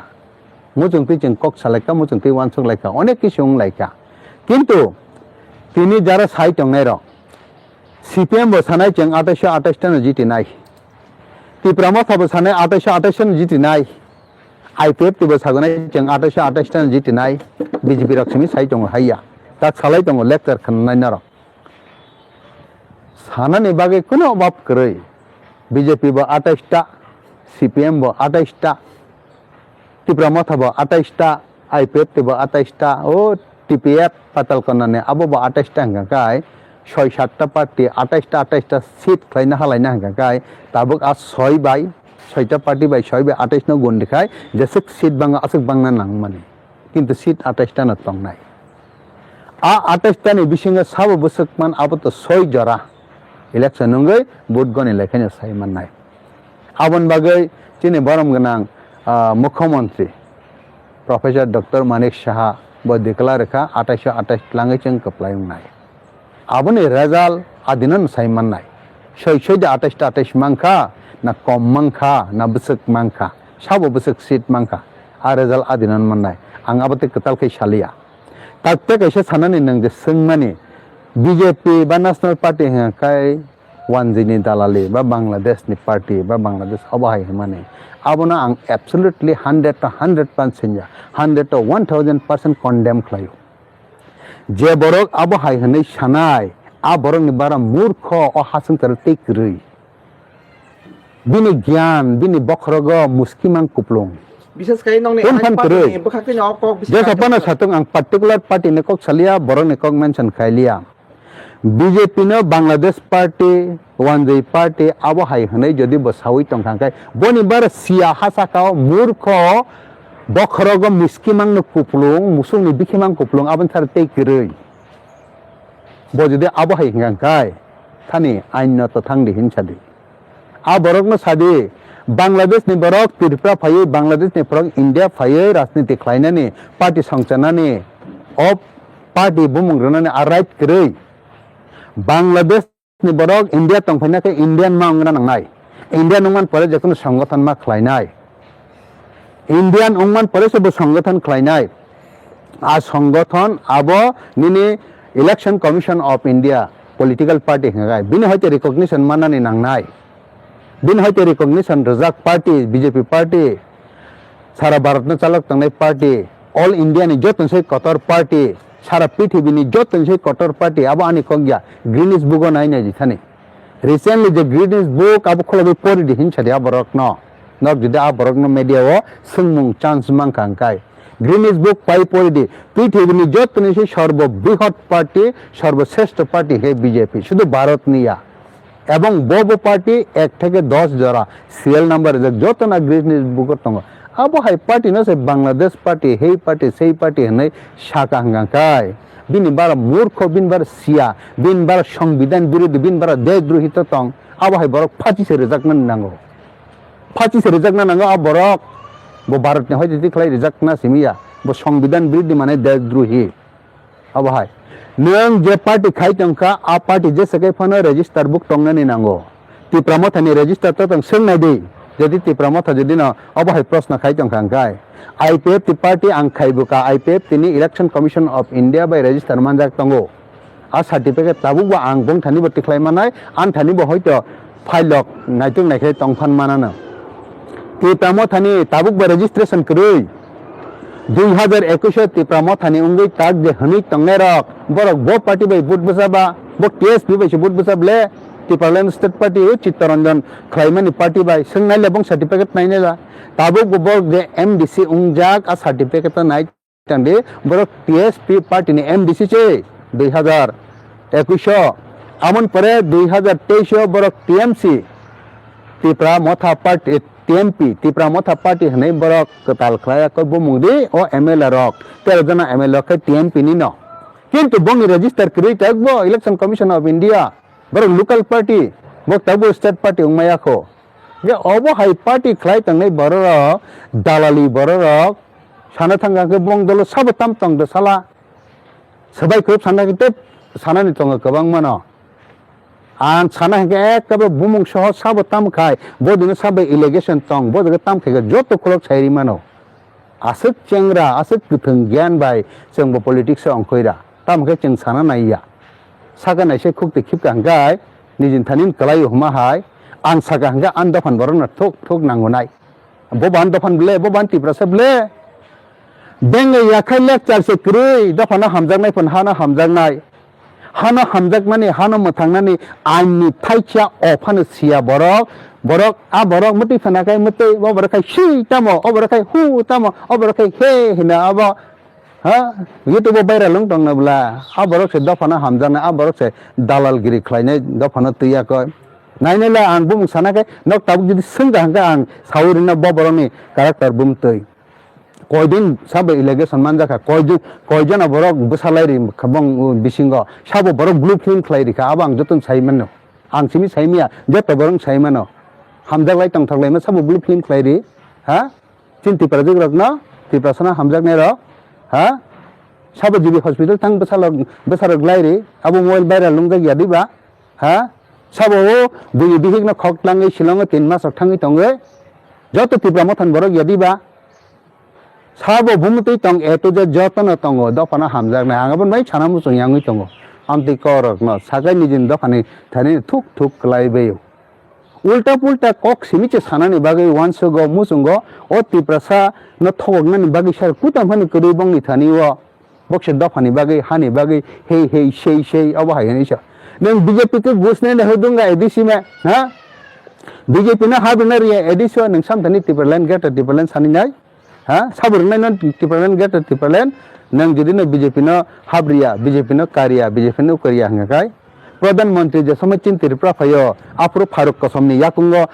Muchungtwi chwng kok salaikha, muchungtwi uansuk laikha, onek kisu wng laikha. Kintu tini jara sai tongnairok, C P M bo sanai chwng atais atais tano jitinai. Tipra Motha bo sanai atais atais tano jitinai. I P F T bo sagonai chwng atais atais tano jitinai. B J P rok simi sai tongo haiya. Tak salai tongo lecture khwnanai norok. Sanani bagwi kuno obab kwrwi. B J P bo atais ta, C P M bo atais ta, Tipra Motha bo atais ta, I P F T bo atais ta, o T P F Patalkona ni abo bo atais ta hwnkha khe, soi sat ta party, atais ta, atais ta seat khlaina halaina hwnkha khe, tabuk a soi bai, soi ta party bai soi bai atais no gundi khai, jeswk seat bangma aswk bangna nangmani. Kintu seat atais ta no tongnai. A atais ta ni bisingo sabo bwswk man abo to soi jora election wngwi vote goni lai khaino sai mannai. Aboni bagwi chini borom gwnang, ah, Mukhyamantri Professor Doctor Manik Saha bo declare kha, atais atais tlangwi chwng kwplai wngnai. Aboni result adino no sai mannai. Soi soi de atais ta atais mankha, na kom mankha, na bwswk mankha, sabo bwswk seat mankha, a result adino no mannai. Ang abo tei kwtal khe saliya. Takte kaisa sanani nwng je swngmani, B J P ba National Party hwnkha khe wanjwini dalali ba Bangladesh ni party ba Bangladesh obo hai hwnmani. Abono ang absolutely hundred to hundred percent singya, hundred to one thousand percent condemn khlaio. Je borok abo hai hwnwi sanai, a borokni bara murkho, o hasing kwrwi tei kwrwi. Bini gyan, bini bokhorogo muskimang kuplung. Bises khe nokni Tun phan party kwrwi. Ni bwkhak twi no kok bisi Jesa kha phano tong. Satung ang particular party ni kok saliya, borok ni kok mention khailiya. B J P no Bangladesh party, wanjwi party, abo hai hwnwi jodi bo sawi tongkha khe, boni bar siya ha saka o murkho, bokhorogo muskimang no kuplung, musuk ni bikhimang kuplung, aboni sar tei kwrwi. Bo jodi abo hai hwnkha khe, thani ain no to thang di hin sadi. A borokno sadi, Bangladesh ni borok Tripura phaiwi, Bangladesh ni borok India phaiwi rajniti khlainani, party songchanani, o party bumung rwnani a right kwrwi. Bangladesh ni borok India tongphaina khe Indian ma wngna nangnai. Indian wngman pore jekheno songgothon ma khlainai. Indian wngman pore se bo songgothon khlainai. A songgothon abo nini Election Commission of India political party hwnkhai. Bini hoite recognition manani nangnai. Bini hoite recognition rwjak party, B J P party, sara Bharat no chalok tongnai party, all India ni joto se kotor party, sara prithibi ni joto se kotor party, abo ani kok ya, Guinness Book o nai nai di thani. Recently je Guinness Book abo khulogwi pori di hin sadi aborok no. Nok jodi aborok no media o swngmung chance mankha hwnkhe. Guinness Book pai pori di. Prithibi ni joto ni se sorbo brihot party, sorbo shreshto party he B J P. Sudu Bharat ni ya. Ebong bo bo party ek theke dos jora serial number rijak joto na Guinness Book o tongo. Abo hai party no se Bangladesh party, hei party, sei party hinwi saka hwnkha khe. Bini bara murkho, bini bara siya, bini bara songbidan birodhi, bini bara deshdrohi to tong. Abo hai borok phachi se rijakna nango. Phachi se rijakna nango a borok. Bo Bharat ni hoite tikhlai rijakna simi ya. Bo songbidan birodhi mane deshdrohi. Abo hai. Nwng je party khai tongkha, a party jesa khe phano register book tongnani nango. Tipra Motha ni register to tong swng nai di. Jodi Tipra Motha jodi no abo hai proshno khai tongkha hwnkhe, I P F T party ang khai bwkha, I P F T ni Election Commission of India bai register manjak tongo. A certificate tabuk bo ang bwng thani bo tikhlai manai, an thani bo hoito phailok naituk naikhai tongphan manano. Tipra Mothani tabuk bo registration kwrwi. Dui hazar ekush o Tipra Mothani wngwi tak je hwnwi tongnai rok, borok bo party bai vote bwsa ba, bo T S P bai se vote bwsa ble, Tipraland State Party o Chittaranjan khlaimani party bai swng nai le bong certificate nai nai la. Tabuk bo borok je M D C wngjak a certificate nai. Tangdi, borok T S P party ni M D C se dui hazar ekush o, amoni pore dui hazar teis o borok T M C, Tipra Motha Party, T M P, Tipra Motha Party hwnwi borok kwtal khlai ya khe bumung di o M L A rok, tero jona M L A khe T M P ni no. Kintu bongni register kwrwi tak bo Election Commission of India, borok local party, bo tabuk state party wngma ya kho. Je obo hai party khlai tongnai bororok, dalali bororok, sana thangkha khe bong dolo sabo tam tong de sala. Swbai kwrwp sana khe tep sanani tongo kwbangma no. Ang sana hwnkhe ektabe bumung soho sabo tam khai, bo dino sabo allegation tong, bo jaga tam khai khe joto khulok sai ri mano. Aswk chengra, aswk kwthwng giyan bai chwng bo politics o ongkhoi ra. Tamo khe chwng sana nai ya. Saka naisai khuk twi khipka hwnkhe nijin thani kwlai o hwnma hai. Ang saka hwnkhe ani dophan borok no thuk thuk nango nai. Bo bo ani dophan ble, bo bo ani Tiprasa ble. Bengla ya khai lecture se kwrwi, dophano hamjaknai phano hano hamjaknai. Hano hamjakmani, hano mwthangnani ain ni thaikya o phano siya borok. Borok, a borok mwtwi phana khai mwtwi, o borok khai sui tamo, o borok khai hu tamo, o borok khai he hino abo. Ha? YouTube o viral wng tongna bwla. A borok se dophano hamjaknai, a borok se dalalgiri khlainai dophano twi yakoi. Nainai le ang bumung sana khe nok tabuk jodi swngja hwnkhe ang saui rwna bo borokni character bumtwi. Koidin sabo allegation manjakha, koidin, koijono borok bwsalai ri kha bong bisingo, sabo borok blue film khlai rikha, abo ang jotono sai mano. Ang simi sai maya, joto borok sai mano. Hamjaklai tongthoklaima sabo blue film khlai ri, ha? Chini Tiprajwk rokno, Tiprasano hamjaknai rok, ha? Sabo G B hospital thang bwsarok, bwsarok lai ri, abo mobile viral wngjak ya diba, ha? Sabo o buini bihikno khok tlangwi Shillongo tin masrok thangwi tongwi, joto Tipra Mothani borok ya diba? Sabo bumtwi tong A to Z jotono tongo, dophano hamjaknai. Ang aboni bai sana muchung yangwi tongo. Amtwi korokno sakai nijini dophani thani thuk thuk kwlai baio. Ulta pulta kok simi se sanani bagwi uansugo, muchungo, o Tiprasa no thogoknani bagwi sar kutam phani kwrwi bongni thani o. Bokse dophani bagwi, hani bagwi, hei hei, sei sei, obo hai hwnwi sa. Nwng B J P khe gusnai nai hwdwng ga A D C me, ha? B J P no habina riya A D C o nwng samthani Tipraland, Greater Tipraland sani nai? Ha? Sabo rwnai no Tipraland, Greater Tipraland, nwng jodi no B J P no habriya, B J P no kariya, B J P no kariya hwnga khai, Pradhan Mantri je somoi chini Tripura phaio, aphuru Faruk Kosomni yakungo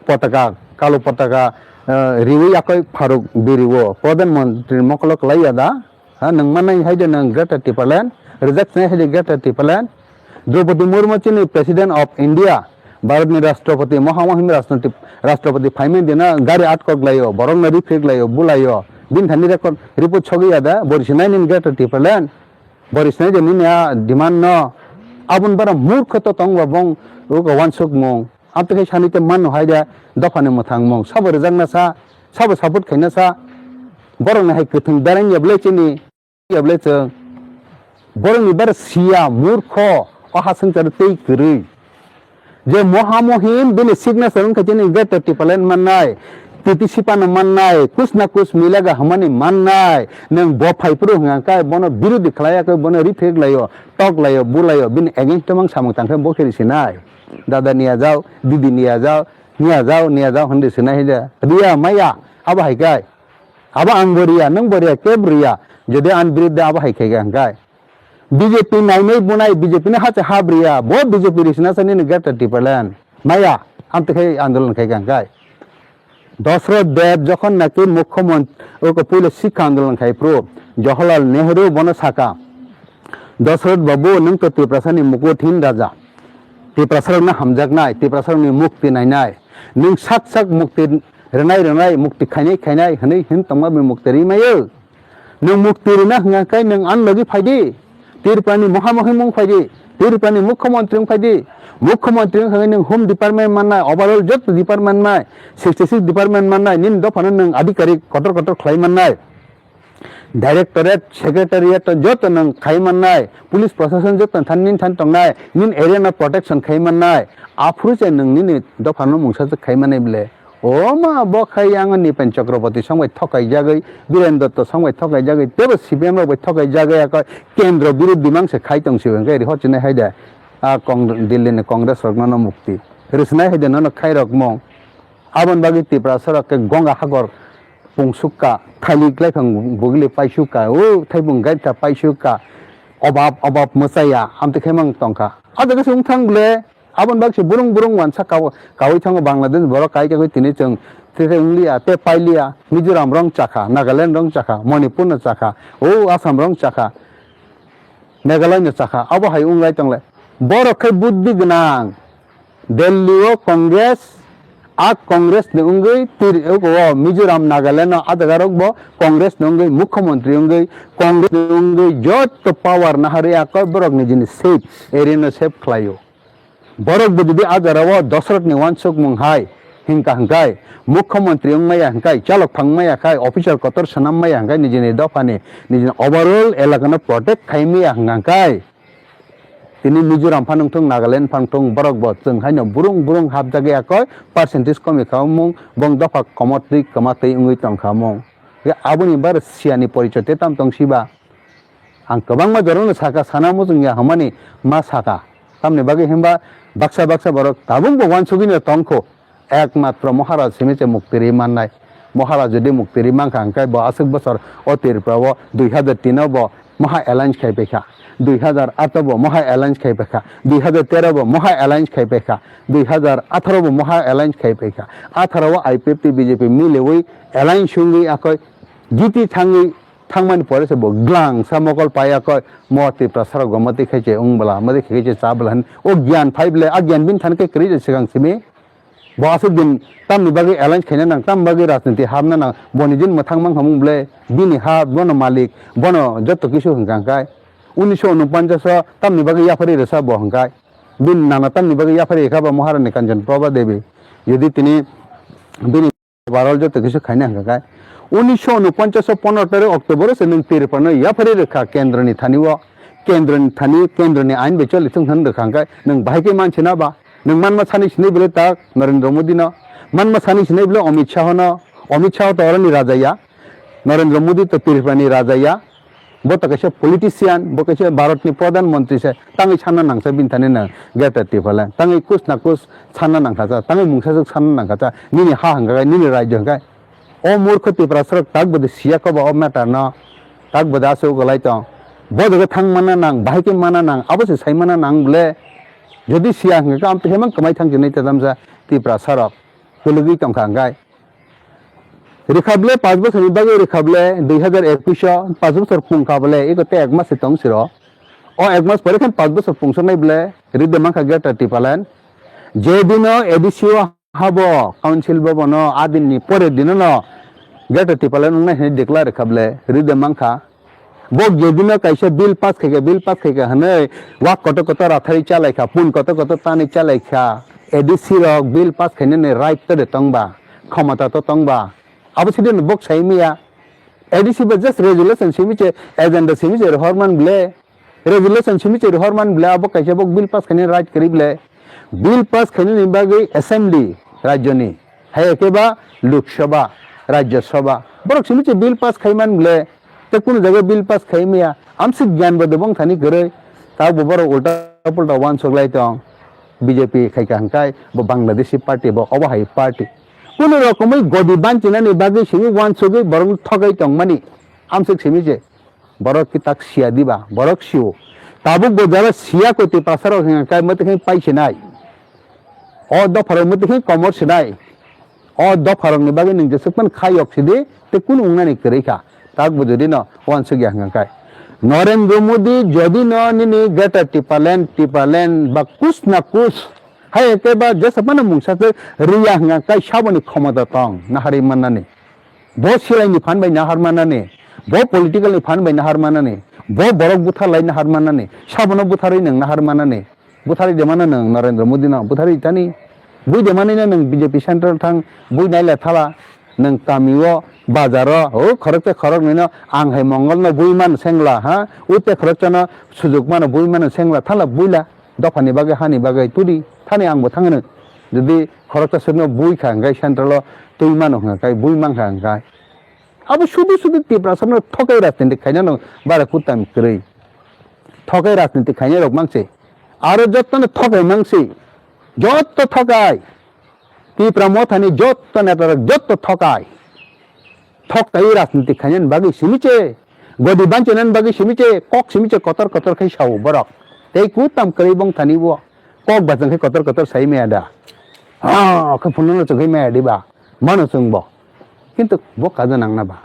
potaka, kalo potaka, eh, riwi yakoi Faruk biriwo. Pradhan Mantri mokolo kwlai ya da? Ha, nwng manai hai de nwng Greater Tipraland, reject nai hai de Greater Tipraland. Draupadi Murmu chini President of India, Bharatni Rashtrapati, Mahamohim Rashtrapati, Rashtrapati phaimani dina gari atkok laio, borokno riphrek laio, bulaio. Bini thani record report sogwi ya da, bori sinai nini Greater Tipraland. Bori sinai de nini a demand no. Aboni bara murkho to tong ba bong uko wansukmung. Amtwi khe sani te mano hai de dophani mwthangmung. Sabo rwjakna sa, sabo support khaina sa. Borokni hai kwthwng bereng ya bwlai chini. Ya bwlai chwng borokni bara siya murkho o ha swngcharo tei kwrwi. Je moha mohim bini signature wngkha chini Greater Tipraland mannai, T T C pano mannai, kus na kus milega hwnmani mannai. Nwng bo phai phuru hwnka khe bono birodhi khlai ya khe bono riphrek laio, tok laio, bulaio, bini against o mang samung tang khe bo khe rw sinai. Dada niya jao, didi niya jao, niya jao, niya jao hwnwi rw sinai hai de. Riya maya, abo hai khe. Abo ang bo riya, nwng bo riya, kebo riya. Jodi ani biruddhe abo hai khaikha hwnkhe, B J P nainai bunai B J P ni hache hab riya, bo B J P risina sa nini Greater Tipraland. Maya, amtwi khai andolon khaikha hwnkhe. Dosroth Deb jokhon naki mukhyamont-, oko puila sikha andolon khai phuru Jawaharlal Nehru bono saka, Dosroth babu, nwng to Tiprasani mukut hin raja. Tiprasarokno hamjaknai, Tiprasarokni mukti nainai. Nwng sak sak mukti rwnai rwnai, mukti khainai khainai hwnwi hin tongma bai mukti rwi maio. Nwng mukti rwna hwnka khe nwng ani logi phaidi. Tripurani mohamohi wng phaidi. Tripurani mukhyamantri wng phaidi. Mukhyamantri wngkha khe nwng home department mannai, overall joto department mai, sixty six department mannai, nini dophano nwng adhikarik kotor kotor khlai mannai. Directorate, secretariat to joto nwng khai mannai, police proshashan joto than nini than tongnai, nini area no protection khai mannai, aphuru se nwng nini dophano mungsa se khai mannai bwle. O ma, bo khai yang Nipen Chakraborty song bai thokai jagwi, Biren Dotto song bai thokai jagwi, tebo C P M rok bai thokai jagwi, ako kendro birodhi mang se khai tong si hwnkhe ri hochinai hai de. A Cong-, Delhi ni Congress rok nono mukti. Rwsnai hai de nono khai rok mung. Aboni bagwi Tiprasa rok khe Gonga Hagor pungsukka, thailik laiphang bugli paisukka, o thaibung gaita paisukka, obab, obab mwchaya, amtwi khe mang tongkha. A jaga se wng thang bwle, aboni bagwi se burung burung wansa kawi, kawi thango Bangladesh borok kai kagwi tini chwng tei tei wng liya, tei pai liya, Mizoram rong chakha, Nagaland rong chakha, Manipur no chakha, o Assam rong chakha, Meghalaya no chakha, abo hai wng lai tongle. Borok khe buddhi gwnang. Delhi o Congress, a Congress ni wngwi tiri o Mizoram, Nagaland o a jaga rok bo Congress ni wngwi mukhyamantri wngwi, Congress ni wngwi joto power naharwi a kok borok ni jini save, area no save khlai o. Borok bo jodi a jora o Dosrot ni uansuk mung hai hingka hingkai, mukhyamantri wng maya hingkai, chalok phang maya khai, officer kotor swnam maya hingkai, nijini dopha ni, nijini overall elaka no protect khai maya hingka hingkai. Tini Mizoram phano wngthung, Nagaland phano wngthung, borok bo chwng haino burung burung hapjagwi akoi percentage komi kha wngmung, bong dopha komo twi kwma twi wngwi tong kha wngmung. Aboni bare siya ni porichoi tei tamo tong siba? Ang kwbangma jorano saka, sana muchung ya hwnmani ma saka. Tamni bagwi hinba baksa baksa borok tabuk bo uansugwino tong kho. Ekmatro Maharaj simi se mukti rwi mannai. Mohara jodi muktiri mankha hwnkhe bo aswk bosor o Tripura o dui hazar tin o bo moha alliance khai paikha, dui hazar aat o bo moha alliance khai paikha, dui hazar tero bo moha alliance khai paikha, dui hazar atharo bo moha alliance khai paikha. Atharo o I P F T B J P milewi alliance wngwi akhoi giti thangwi thangmani pore se bo glangsa mokol paiya koi mo Tiprasa rok gomati khai che wng bwla, mati khai che cha bwla hin. O gyan phai bwle, a gyan bini thani khe kwrwi je swkang simi. Bo aswk din tamni bagwi alliance khaina nang, tamni bagwi rajniti habna nang, boni din mwthang mang hamung bwle, bini ha, bono malik, bono joto kisu hwnkha hwnkhe. Unisho unuponchas o tamni bagwi yapharwi rwsa bo hwnkhe. Bini nana tamni bagwi yapharwi kha ba Maharani Kanchan Prabha Devi. Jodi tini bini Barol joto kisu khaina hwnkha khe. Unisho unuponchas o pondro tarik October o se nwng Tripura no yapharwi rwkha kendro ni thani o. Kendro ni thani, kendro ni ain bai choli thung thani rwkha hwnkhe nwng bahai khe mansi na ba? Nwng manma sani sinai bwle tak Narendra Modi no. Manma sani sinai bwle Amit Shah no. Amit Shah to oroni raja ya. Narendra Modi to Tripura ni raja ya. Bo to kaisa politician, bo kaisa Bharat ni Pradhan Mantri se, tangwi sanna nangsa bini thani no Greater Tipraland. Tangwi kus na kus sanna nangkha cha, tangwi mungsa swk sanna nangkha cha, nini ha hwnkha khe, nini rajyo hwnkha khe. O murkho Tiprasa rok tak bwdwi siya koba o matter no, tak bwdwi aswk golai tong. Bo jaga thang manna nang, bahai khe manna nang, abo se sai manna nang bwle. Jodi siya hwnkha khe, am twi hemang kwmai thang chinai ta tamsa Tiprasa rok kwlwgwi tongkha hwnkhe. Rikha bwle, panch bosor ni bagwi rikha bwle, dui hazar ekush o panch bosor pung kha bwle, eko tei ek mas se tong siro. O ek mas pore khe panch bosor pung soknai bwle, ride mankha Greater Tipraland. Je dino A D C o habo council bhavan o, a din ni pore dino no Greater Tipraland wngnai hinwi declare rikha bwle, ride mankha. Bo jebino kaisa bill pass khaikha, bill pass khaikha hwnwi wak kotor kotor rathari chalaikha, pun kotor kotor tani chalaikha, A D C rok bill pass khainani right to de tongba, khomota to tongba. Abo sidi no bok sai maya. A D C bo just resolution simi che, agenda simi che rohor man bwle. Resolution simi che rohor man bwle, abo kaisa bok bill pass khainani right kwrwi bwle. Bill pass khainani bagwi assembly rajyoni, hai khe ba Lok Sabha, Rajya Sabha. Borok simi che bill pass khai man bwle. Tei kunu jaga bill pass khai maya, amswk gyan bo de bong thani kwrwi, ta bo borok ulta pulta uansuk lai tong. B J P khai kha hwnkhe bo Bangladeshi party, bo obo hai party. Kunu rokomwi godi banchinani bagwi simi uansugwi borok thogai tongmani, amswk simi je. Borok ki tak siya diba, borok sio. Tabuk bo jara siya koti pasarok hwnkhe mate khai paisinai. O dopharok mate khai komor sinai. O dopharokni bagwi nwng jeswk phano kha yok sidi, tei kunu wngnani kwrwi kha. Tak bo jodi no uansuk ya hwnkha khe. Narendra Modi jodi no nini Greater Tipraland, Tipraland ba kus na kus, hai khe ba jesa phano mungsa se rwya hwnkha khe saboni khomota tong naharwi mannani. Bo silaini phan bai nahar mannani, bo political ni phan bai nahar mannani, bo borok buthar lai nahar mannani, sabono butharwi nwng nahar mannani. Butharwi de mano nwng Narendra Modi no, butharwi tani. Bui de manwi no nwng B J P central thang, bui naila thala, nwng kami o, bazar o, o khorok tei khorok nwi no ang hai Mongol no bui man sengla ha, u tei khorok chano sujuk mano bui mano sengla thala buila, dopha ni bagwi, ha ni bagwi tudi, thani ang bo thang hwno. Jodi khorok ta swk no bui kha hwnkhe central o twi mano hwnkha khe bui mankha hwnkhe. Abo sudu sudu Tiprasa no thokai rajniti khaina no bara kutam kwrwi. Thokai rajniti khaina rok mangse. Aro jotto no thokai mangse. Jotto thokai. Tipra mothani jotto neta rok jotto thokai. Thokai rajniti khaina ni bagwi simi che. Godi banchina ni bagwi simi che. Kok simi che kotor kotor khai sao borok. Tei kutam kwrwi bong thani bo. Kok bachang khai kotor kotor sai maya da. Ah, khe phunukno chwng khai maya diba. Mano chwng bo. Kintu bo kaja nangna ba.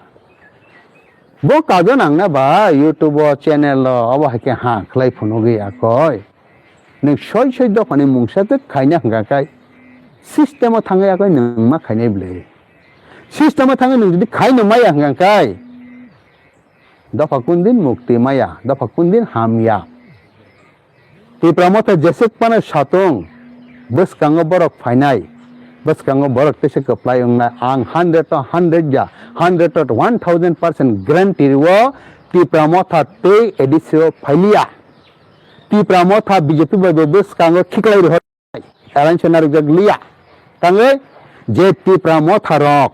Bo kaja nangna ba YouTube o channel o obo hai khe ha khlai phunugwi akoi. Nwng soi soi dophani mungsa tei khaina hwnkha khe system o thangwi akoi nwng ma khainai bwle. System o thangwi nwng jodi khaino maya hwnkha khe dopha kun din mukti maya, dopha kun din hamya. Tipra motha jeswk phano satung, bwskango borok phainai, bwskango borok tesa kwplai wngnai. Ang hundred to hundred ya, hundred to one thousand percent guarantee rwo, Tipra motha tei A D C o phailiya. Tipra motha B J P bai bo bwskango khiklai rwhor. Alliance narwkjak liya. Tangwi je Tipra motha rok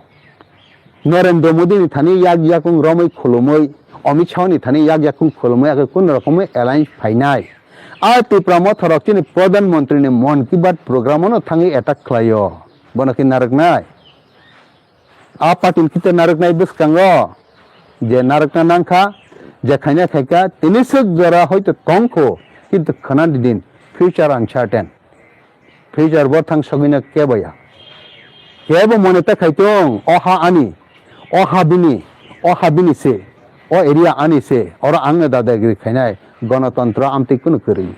Narendra Modi ni thani yak yakung romwi khulumwi, Amit Shah ni thani yak yakung khulumwi, akhe kun rokomwi alliance phainai. A Tipra motha rok chini Pradhan Mantri ni Mann Ki Baat program no thangwi attack khlaio. Bono khe narwknai. A party ni kito narwknai bwskango je narwkna nangkha, je khaina khaikha, tini swk jora hoito tongkho, kintu khwnani din, future uncertain. Future bo thang sogwino kebo ya. Kebo mone ta khai tong, o ha ani, o ha bini, o ha bini se, o area ani se, oro ang no dadagiri khainai, gonotontro amtwi kunu kwrwi.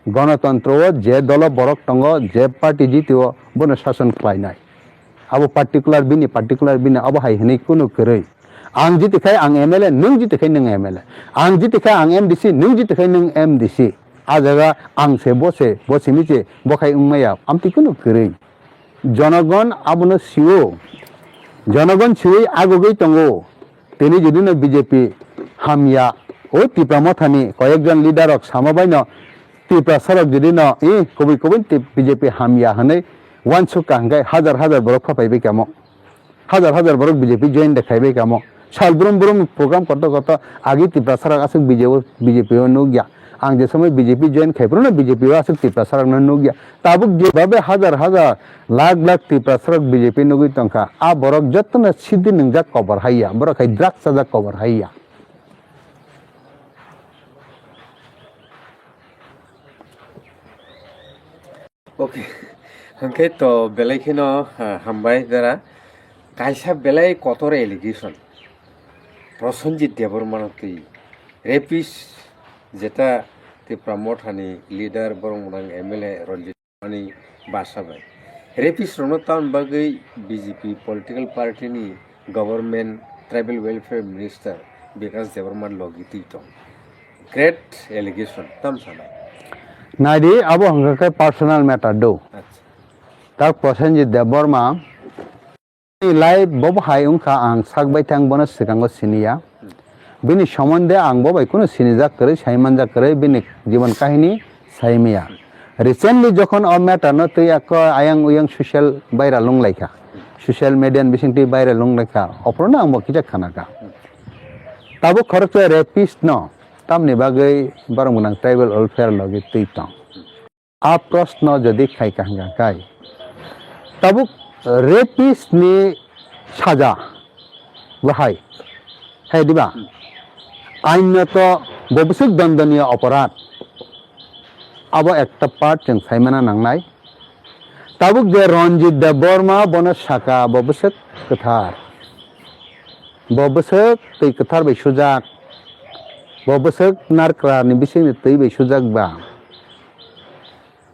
Gonotontro o je dolo borok tongo, je party jiti o, bono sason khlainai. Abo particular bini, particular bini, abo hai hwnwi kunu kwrwi. Ang jiti khai ang M L A, nwng jiti khai nwng M L A. Ang jiti khai ang M D C, nwng jiti khai nwng M D C. A jaga ang se, bo se, bo simi se, bo khai wngmaya, amtwi kunu kwrwi. Jonogon abono sio. Jonogon siwi agogwi tongo. Tini jodi no B J P hamya, o Tipra Mothani koyekjon leader rok sama bai no Tiprasa rok jodi no, i, kubui kubui ti-, B J P hamya hwnwi uansuk ka hwnkhe hajar hajar borok pha phaibai kamo. Hajar hajar borok B J P join de khaibai kamo. Sal brum brum program koto koto agi Tiprasa rok aswk B J P, B J P o nukya. Ang je somoi B J P join khai phuru no B J P o aswk Tiprasa rok no nukya. Tabuk je babe hajar hajar, lakh lakh Tiprasa rok B J P nugwi tongkha. A borok jotono sidi nwngjak kobor haiya. Borok hai drugs chajak kobor haiya. Okay. Hwnkhe to belai kheno, ah, hambai dara. Kaisa belai kotor allegation. Prosenjit Debbarma no twi rapist, jeta Tipra Mothani leader borok mwnang M L A Ranjit Debbarma ni basa bai. Rapist rokno tamni bagwi B J P political party ni government tribal welfare minister Bikash Debbarma logi twi tong. Great allegation, tam sanai. Naidi, abo hwnkha khe personal matter do. Acha. Tak Prosenjit Debbarma ni life bo hai wngkha, ang sak bai thang bono swkango siniya. Bini somonde ang bo bai kunu sinijak kwrwi, saimanjak kwrwi, bini jibon kahini saimaya. Recently jokhon o matter no twi ako ayang uyang social viral wnglaikha, social media ni bisingtwi viral wnglaikha, ophorono ang bo kisa khanakha. Tabuk khoroksa rapist no tamni bagwi borok mwnang tribal welfare logi twi tong. A proshno jodi khai kaham khai, tabuk rapist ni saja bo hai, hai diba? Ain no to bo bwswk dandaniya oporad. Abo ekta part chwng saimana nangnai. Tabuk je Ranjit Debbarma bono saka, bo bwswk kwthar. Bo bwswk twi kwthar bai sujak. Bo bwswk narwkra ni bisingni twi bai sujak ba.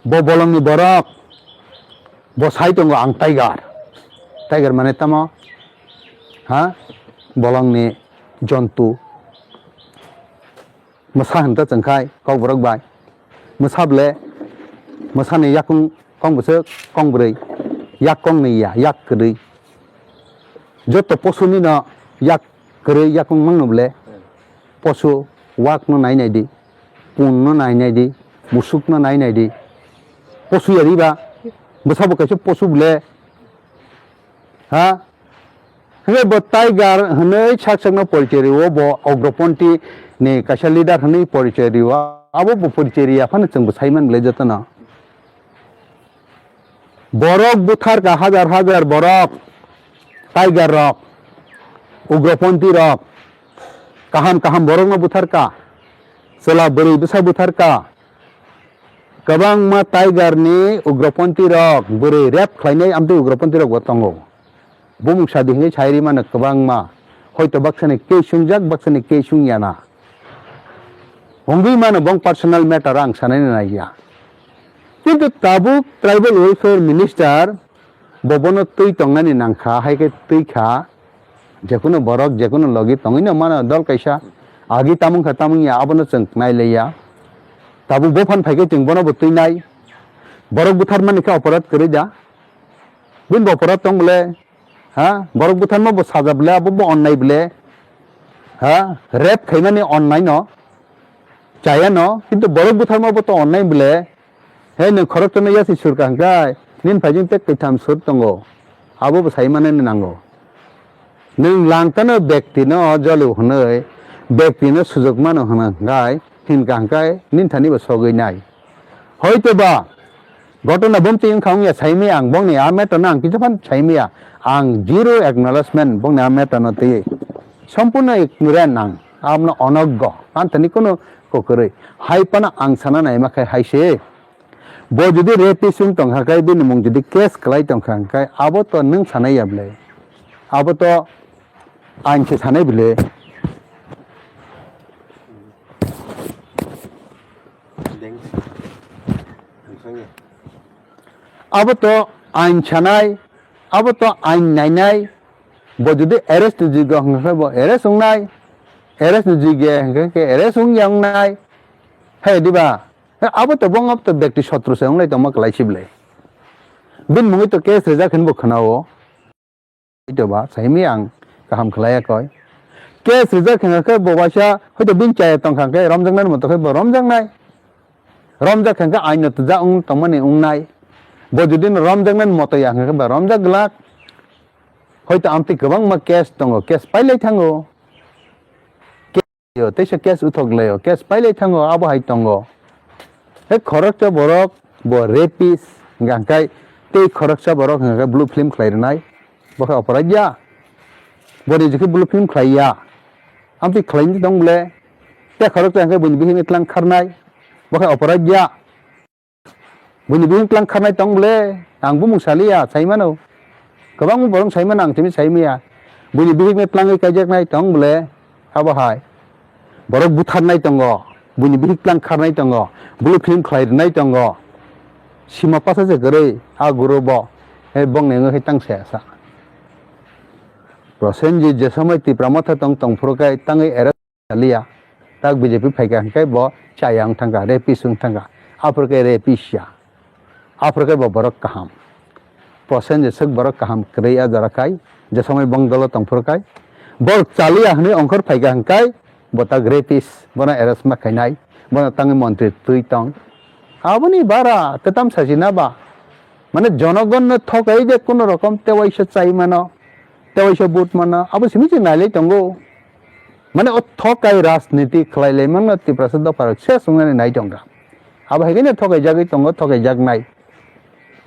Bo bolongni borok. Bo sai tongo ang tiger. Tiger mane tamo? Ha? Bolongni jontu. Mwsa hinta chwngkhai kokborok bai. Mwsa ble, mwsani yakung kong bwswk, kong bwrwi, yak kong ni ya, yak kwrwi. Joto posuni no yak kwrwi, yakung mangno ble. Posu wak no nai nai di, pun no nai nai di, musuk no nai nai di. Posu yari ba, bwsa bo kaisa posu ble. Ha? Hwnkhe bo tiger hwnwi sak sakno porichoi rwo, bo ugroponthi ni kaisa leader hwnwi porichoi rwo. Abo bo porichoi riya phano chwng bo saiman bwlai jotono. Borok butharka hajar hajar borok, tiger rok, ugroponthi rok, kaham kaham borokno butharka, chwla bwrwi bwsa butharka. Kwbangma tiger ni ugroponthi rok bwrwi rape khlainai amtwi ugroponthi rok bo tongo. Bumung sadi hwnwi sai ri mano kwbangma. Hoito baksani kei sungjak, baksani kei sungya na. Wngwi mano bong personal matter ang sanai nai ya. Kintu tabuk tribal welfare minister bo bono twi tongnani nangkha, hai khe twi kha. Jekunu borok, jekunu logi tongwi no mano dol kaisa. Agi tamung kha tamung ya, abono chwng nai le ya. Tabuk bo phan phai khe chwng bono bo twi nai. Borok buthar mani khe oporadh kwrwi da. Bini bo oporadh tong bole, ha? Borok butharma bo saja bole, abo bo onnai bole, ha? Rape khaimani onnai no, chaya no, kintu borok butharma bo to onnai bole, he nwng khoroksa no yasi sur ka hwnkhe, nini phaijing tek kaitham sur tongo, abo bo sai manani nango. Nwng langtano bekti no jolio hwnwi, bekti no sujok mano hwnkhe, hinkha hwnkhe nini thani bo sogwi nai. Hoitoba Gotona bumtwi wngkha wngya saimaya ang, bongni a matter no ang kisa phan saimaya. Ang zero acknowledgement bongni a matter no twiwi. Sompurno ignorant ang, abno onoggo. Antani kunu kokorwi. Hai phano ang sana naima khai hai se. Bo jodi rapist wng tongkha khe, bini mung jodi case kwlai tongkha khe, abo to nwng sanai ya bwle? Abo to ain se sanai bwle? Abo to ain sanai, abo to ain nainai. Bo jodi arrest ni jigya hwnkha khe bo arrest wngnai, arrest ni jigya hwnkha khe arrest wngya wngnai. Hai diba? Abo to bong abo to bekti sotro se wnglai tongma kwlai si bwle. Bini mungwi to case rijak hinwi bo khwnao. Hoito ba, saimaya ang kaham khlaiya koi. Case rijak hwnkha khe bo waisa, hoito bini chaya tongkha khe romjaknani moto khe bo romjaknai. Romjak hwnkha aino twijak wng tongmani wngnai. Bo jodi no romjaknani moto ya hwnkha khe bo romjak glak. Hoito amtwi kwbangma case tongo, case pailai thango. Yo, teisa case uthok laio, case pailai thango, abo hai tongo. He khoroksa borok bo rapist hwnkha khe, tei khoroksa borok hwnkha khe blue film khlai rwnai, bo khe oporaid ya. Bo ni jikhe blue film khlai ya. Amtwi khlai tong bole, tei khoroksa hwnkha khe buini bihikni tlang kharnai, bo khe oporaid ya. Buini bihik tlang kharnai tong bole, ang bumung saliya, saimano. Kwbangma borok saimano, ang tini saimaya. Buini bihikni tlangwi kaijaknai tong bole, abo hai. Borok butharnai tongo, buini bihik tlang kharnai tongo, blue film khlai rwnai tongo. Sima pasa se kwrwi, a guru bo, he bongni wngwi khe tang saya sa. Prosenjit je somoi Tipra Motha tong tong phuru khe tangwi era Chaliya. Tak B J P phaikha hwnkhe bo chaya wng thangkha, rapist wng thangkha. Aphuru khe rapist ya. Aphuru khe bo borok kaham. Prosenjit swk borok kaham kwrwi a jora khai, je somoi bong dolo tongphuru khai. Bo chaliya hwnwi ongkhor phaikha hwnkhe bo tak rapist, bono arrest ma khainai, bono tangwi montri twi tong. Aboni bara tetam sajina ba. Mane jonogonno thokai je kuno rokom tewaisa chai mano, tewaisa vote mano, abo simi se nailai tongo. Mane o thokai rajniti khlai lai mano Tiprasa dopha rok se sungnani nai tongkha. Abo hai khe thokai jagwi tongo, thokai jaknai.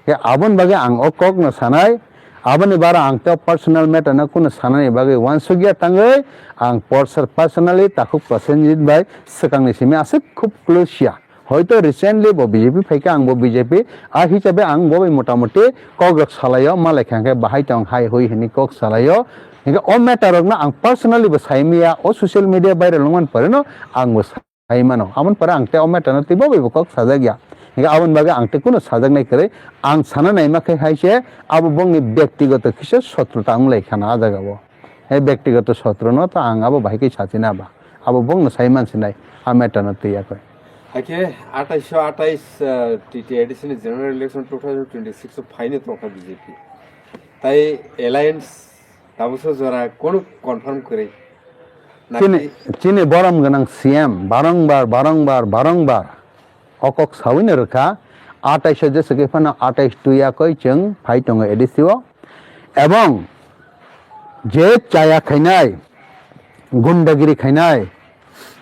Khe aboni bagwi ang o kok no sanai, aboni bara ang tei personal matter no kuno sanani bagwi uansukya tangwi ang porsa personally takhuk Prosenjit bai swkangni simi aswk khub close ya. Hoito recently bo B J P phaikha, ang bo B J P, a hisabe ang bo bai motamuti kok rok salaio, malai kha hwnkhe bahai tong hai hui hwnwi kok salaio. Hwnkhe o matter rokno ang personally bo saimaya, o social media viral wngmani poreno ang bo saimano. Aboni pore ang tei o matter no tei bo bai bo kok sajak ya. Hwnkhe aboni bagwi ang tei kuno sajaknai kwrwi, ang sana naima khe hai se abo bongni byaktigoto kisa sotrota wng lai khana a jagao. He byaktigoto sotrono to ang abo bahai khe sachina ba. Abo bongno sai mansinai, a matter no twi yakoi. Haikhe atais atais, ah, T T A D C ni general election two thousand twenty-six o phaino tongkha B J P. Tai alliance tabukso jora kono confirm kwrwi. Chini, naki- chini borom gwnang C M barongbar, barongbar, barongbar o kok sawino rwkha, atais o jesa khe phano atais twi yakoi chwng phai tongo A D C o. Ebong je chaya khainai, gundagiri khainai,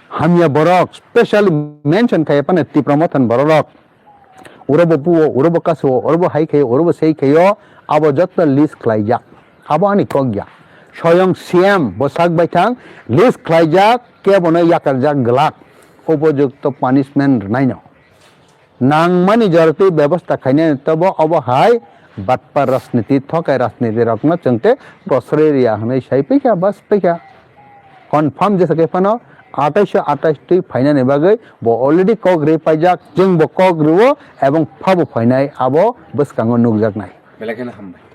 hamya borok, specially mention khai phano Tipra Mothan borok rok, uro bo puo, uro bo kaso, uro bo hai khaio, uro bo sei khaio, abo jotto list khlaijak. Abo ani kok ya. Soyong C M bo sak baithang list khlaijak, kebono yakarjak glak. Upojukto punishment rwnaino. Nangmani jorotwi bebosta khainai tobo obo hai batpar rajniti, thokai rajniti rokno chwng tei prosroi riya hwnwi sai phikha, bas phikha. Confirm jesa khe phano atais atais twi phainani bagwi bo already kok rwi paijak, chwng bo kok rwo ebong phabo phainai abo bwskango nukjaknai. Belai kheno hambai.